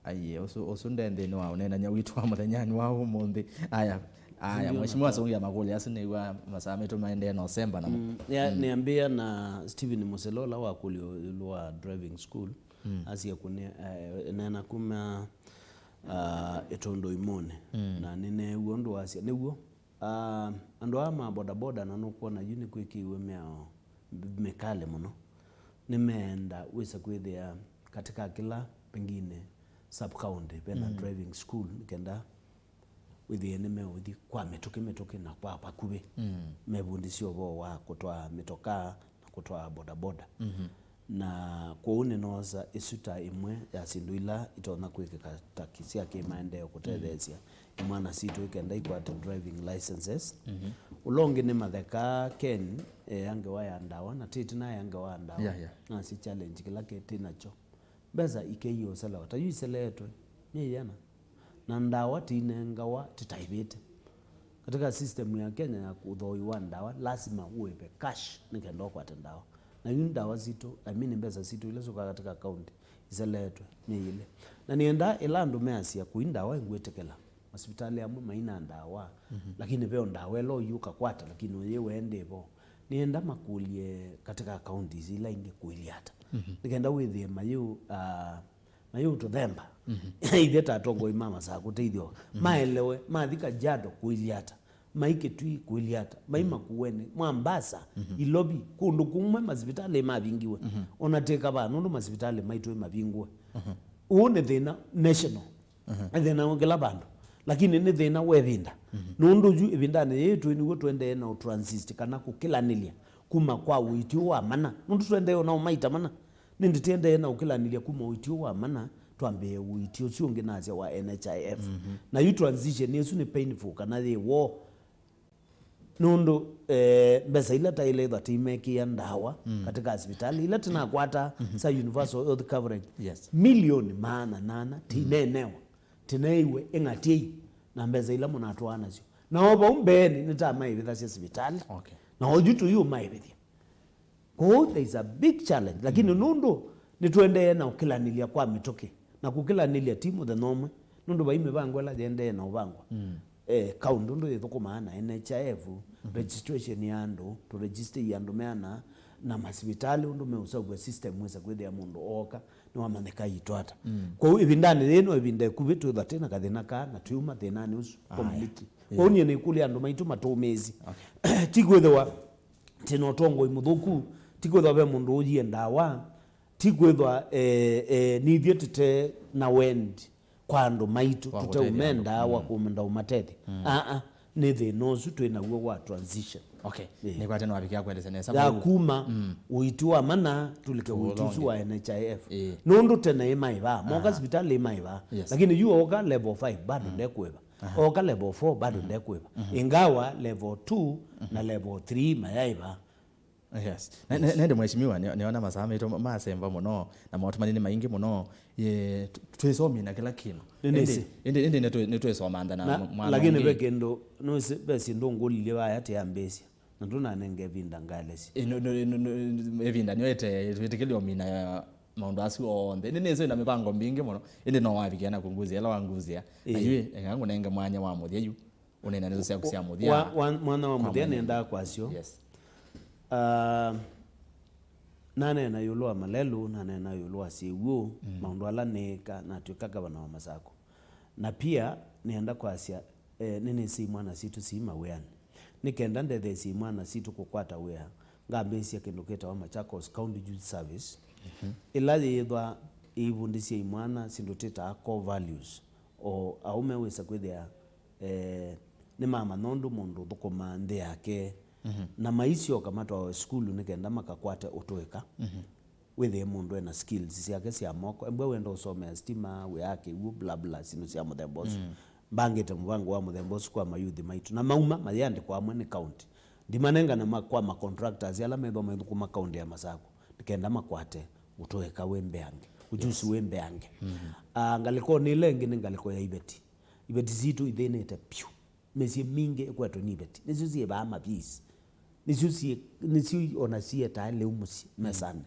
aiye, ũsu, ũsu nde nthĩnĩ wa ũneenany'a witũ wa mũthenyanĩ wa ũmũnthĩ. Aya, aya, ndio mheshimiwa natoa. Asũngĩa makũlyo asu nĩw'a masaa maitũ maendee na ũsemba namo. Mm, ya, mm. Nĩambĩa na Steven Mũselo ũla wakũlyo ĩũlũ wa driving school. Mm. Asie kũne, eh, neena kuma, ah, Ĩtũndũ Imũnĩ. Mm. Na nĩneew'a ũndũ wasya. Nĩw'o, ah, andũ aa ma bodaboda na nũkwona yu nĩkwĩkĩiwe mĩao mĩkali mũno. Nĩmeenda wĩse kwĩthĩa katika kĩla pengine sub county vena, mm, driving school nĩkenda wĩthĩe nĩmeũthi kwa mĩtũkĩ mĩtũkĩ na kwa vakuvĩ. Mm. Mevundĩsye ũvoo wa kũtwaa mĩtokaa na kũtwaa bodaboda. Mhm. Na kwoou nĩnoosa ĩsu ta ĩmwe ya syĩndũ ila itonya kwĩkĩka ta ki-, sya kĩmaendeeo kũtetheesya imwana sitũ ikenda ikwate driving licenses. Mhm. Ũla ũngĩ nĩ Matheka Ken, eea ngewa ya ndawa, na ti ĩtina ya ngewa ya ndawa. Yeah, yeah. Nasi challenge kĩla kĩ-, tĩ nakyo. Mbesa ikeiwe ũselewa. Ta yu iseleetwe myei ĩana. Na ndawa tiinengawa titaĩvĩte. Katika system ya Kenya ya ũthooĩ wa ndawa, lasima ũĩve cash nĩ kenda ũkwate ndawa. Na yu ndawa sitũ, I mean, mbesa sitũ ila syũkaa katika county, iseleetwe myei ĩlĩ. Na nĩenda ĩla andũ measya kũi ndawa ingwĩtĩkĩla. Masivitalĩ amwe maina ndawa, mhm, lakini ve o ndawa ĩla ũiũka kwata, lakini ũyĩwe ndĩvo. Nĩenda makũlye katika counties ila ingĩ kũilyĩ ata. Mhm. Nĩ kenda wĩthĩe mayũ, ah, mayũtũthemba. Mhm. Ithyĩ ta atongoi ma Masaku tũteithyo. Mhm. Maelewe, mathi Kajiado kũilyĩ ata. Mai Kitui kũilyĩ ata. Mai, mhm, Makueni, Mombasa, mhm, Ilovi, kũndũ kumwe masivitalĩ mavingiwe. Mhm. Ona tĩka vaa, nũndũ masivitalĩ maitũ mavingũe. Mhm. Ũũ nĩ thĩna national. Mhm. Nĩ thĩna wĩ kĩla vandũ. Lakini nĩ thĩna wa ĩvinda. Mhm. Nũndũ yu ĩvindanĩ yĩĩ twĩ nĩw'o tũendee na ũtransit kana kũkĩlanĩlya kuma kwa ũiiti ũũ wa mana. Nũndũ tũendee o na ũmaita mana. Nĩndĩ tũendee na ũkĩlanĩlya kuma ũiiti ũũ wa mana, twambĩĩe ũiiti ũsu ũngĩ nasya wa N H I F. Mhm. Na yu transition ĩsu nĩ painful kana yĩ woo. Nũndũ, eh, mbesa ila taĩle ĩthwa tĩimekĩĩa ndawa, mm, katika asivitalĩ ila tĩnakwata, mhm, sya universal health coverage, yes, milioni maana nana tĩineenewa, tĩneeiwe ĩng'atyei na mbesa ila mũnatwaa nasyo. Na o vau mbeenĩ nĩtamaĩvĩthasya sivitalĩ. Okay. Na oyu tũyũmaĩvĩthya. Kwoou there is a big challenge, lakini, mm, nũndũ nĩtũendee na ũkĩlanĩlya kwa mĩtũkĩ, na kũkĩlanĩlya ti mũthenya ũmwe, nũndũ vai mĩvango ĩla yĩendee na ũvangwa. Mm. eh, kaũndũ ũndũ ĩthũkũmaa na N H I F, registration ya andũ, tũregistei andũ meana, na masivitalĩ ũndũ meũseũvw'a system wĩsa kwĩthĩa mũndũ ooka nĩwamanyĩka aitwa ata. Kwoou ĩvindanĩ yĩĩ no ĩvinda ĩkuvĩ twĩthwa twĩ na kathĩna kaa na twĩuma thĩnanĩ ũsu completely. Kwoou niĩ nĩkũlya andũ maitũ matũmĩĩsye. Ti kwĩthĩwa twĩ na ũtongoi mũthũku, ti kwĩthwa ve mũndũ ũyie ndawa, ti kwĩthwa, eh, eh, nithyĩ tũte na wendi kwa andũ maitũ, tũteumendaa wa kũmenda ũmatethya. Aa, nĩ thĩna ũsu twĩ naw'o wa transition. Okay. Nĩkwate no avikia kueleza nesa ya kuma ũitu wa mana tulike ũitu ũsu wa N H I F. Nũndũ tene ĩmaĩvaa moka sivitalĩ ĩmaĩvaa. Lakini yu oka level five bado ndekũĩva. Oka level four bado ndekũĩva. Ingawa level two na level three mayaĩvaa. Yes. Na, na, nende mheshimiwa, nĩ- nĩona masaa maitũ ma- masemba mũno, na maũtũmani nĩ maingĩ mũno. Ye, tu- twĩsomina kĩla kĩndũ. Nĩ nĩsĩ. Ĩndĩ- ĩndĩ- ĩndĩ nĩtwĩ- nĩtwĩsomantha na mwana lakini ũngĩ. Ve kĩndũ, nũsĩ, ve syĩndũ ngũlilye vaya tĩambĩĩsya, na ndũnanenge ĩvinda ngaelesya. Ĩ, no- no- no- no- ĩvinda nĩyo ĩte twĩtĩkĩlyo mina ya maũndũ asu onthe. Nĩ nĩsĩ na mĩvango mbingĩ mũno, ĩndĩ no wavikĩa na kũnguzĩa ĩla wanguzĩa. Na yu ĩ, eka ngũnenge mwanya wa mũthya yu. Ũneena ndeto syaku sya mũthya. Wa- wa- mwana wa mũthya nendaa kwasyo. Yes. Ah, naneena ĩũlũ wa malelũ, naneena ĩũlũ wa syĩw'ũ, maũndũ ala nĩĩka natw'ĩka gavana wa Masakũ. Na pia nĩenda kwasya, eh, nĩnĩsĩ imwana sitũ sii mawĩanĩ. Nĩ kenda ndetheesye imwana sitũ kũkwata wĩa, ngambĩĩsya kĩndũ kĩtawa Machakos County Youth Service, ĩla yĩĩthwa ĩivundĩsya imwana syĩndũ twĩtaa core values. O aũme wĩsa kwĩthĩa eh, nĩmamanya ũndũ mũndũ ũthũkũmaa nthĩ yake. Na maisyoka matwawe sukulu nĩ kenda makakwate ũtũĩka. Wĩthĩe mũndũ ena skills syake sya moko. Embwe wenda ũsomea stima, wĩa kĩw'ũ, bla bla, syĩndũ sya mũthemba ũsu. Mbangĩte mũvango wa mũthemba ũsu kwa mayuthi maitũ. Na mauma mayĩandĩkwa amwe nĩ county. Ndimanengana ma- kwa ma contractors ala methwa maithũkũma county ya Masakũ. Nĩ kenda makwate ũtũĩka wĩ mbeange. Ujuzi wĩ mbeange. Ah, ngalĩkonĩ ĩla ĩngĩ nĩ ngalĩko ya iveti. Iveti sitũ ithĩnĩte pyũ. Mĩsyĩ mingĩ ĩkwetwe nĩ iveti. Nĩsyo syĩvaa mavisi. Nĩsyo syĩ, nĩsyo ona siyetaa lĩu mũsyĩ mesanĩ.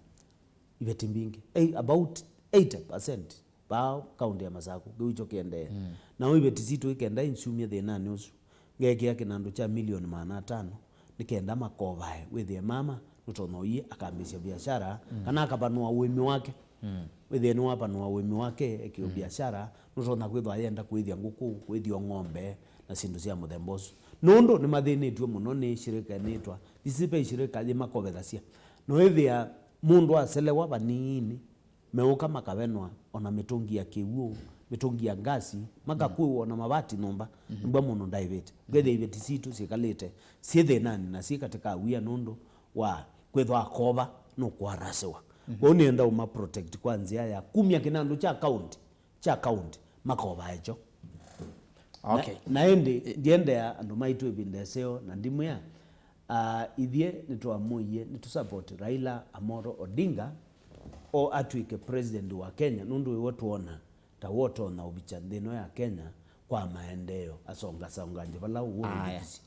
Iveti mbingĩ. Ei, about eighty percent vaa kaunti ya Masakũ, kĩu kyo kĩendee. Nao iveti sitũ ikenda insyumye thĩnanĩ ũsu. Ngekĩa kĩnandũ kya milioni maana atano, nĩ kenda makovae, wĩthĩe mama nũtonya ũiĩ akambĩĩsya viasara, kana akapanũa ũĩmi wake. Wĩthĩe nĩwapanũa ũĩmi wake, ekĩo viasara, nũtonya kwĩthwa ayenda kũĩthya ngũkũ, kũĩthya ng'ombe, na syĩndũ sya mũthemba ũsu. Nũndũ nĩmathĩnĩtw'e mũno nĩ shirika ĩnĩtwa, isi ve shirika yĩmakovethasya. Noĩthĩa mũndũ aselewa vanini, meũka makavenwa ona mĩtũngi ya kĩw'ũ, mĩtũngi ya ngasi, makakuĩwa ona mavati nyũmba, nĩmbwa mũndũ ndaĩvĩte. Ngethĩa iveti sitũ syĩkalĩte syĩ thĩnanĩ na syĩ katika wia nũndũ wa kwĩthwa akova nũkũarasĩwa. Kwoou nĩenda ũma protect kwa nzĩa ya kumya kĩnandũ kya county, kya county, makovae kyo. Okay. Na, na ĩndĩ ndiendea andũ maitũ ĩvinda ĩseo na ndimwĩa, ah, ithyĩ nĩtwamũie nĩtũsupport Raila Amolo Odinga o atw'ĩke president wa Kenya, nũndũ ĩwe twona ta wotonya ũvikya nthĩ ĩno ya Kenya kwa maendeeo asongasongange vala ũw'o ũvikĩsye.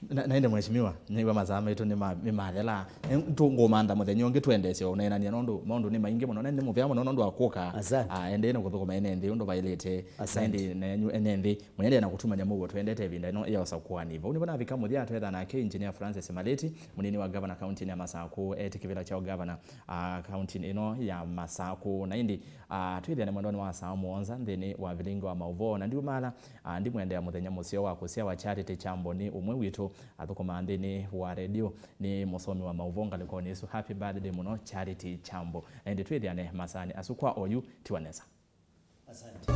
Na, na ĩndĩ mheshimiwa, nĩw'a masaa maitũ nĩma- nĩmathela. Nĩtũngũmantha mũthenya ũngĩ tũendeesye ũneenany'a nũndũ maũndũ nĩ maingĩ mũno, na nĩ mũvea mũno nũndũ wa kũka. Asante. Ah, endee na kũthũkũma ene nthĩ ũndũ vaĩlĩte. Asante. Na ĩndĩ nenyu ene nthĩ, mũyendee na kũtumany'a mũuo tũendete ĩvinda ĩno ya ũsakũani. Vau nĩvo navika mũthya twetha nake Engineer Francis Maleti, mũnini wa gavana kauntinĩ ya Masakũ, etĩ kĩvĩla kya ũgavana, ah, kauntinĩ ĩno ya Masakũ. Na ĩndĩ, ah, twĩthĩane mwendonĩ wa saa mũonza nthĩnĩ wa vilingi wa maũvoo, na ndiumala, ah, ndimwendea mũthenya mũseo wa kũsyawa. Charity Kyambo nĩ ũmwe witũ athũkũmaa nthĩnĩ wa redio, nĩ mũsomi wa maũvoo ngalĩkonĩ ĩsu. Happy birthday mũno, Charity Kyambo. Na ĩndĩ twĩthĩane masaanĩ asu kwa oyu, tiwa nesa. Asante.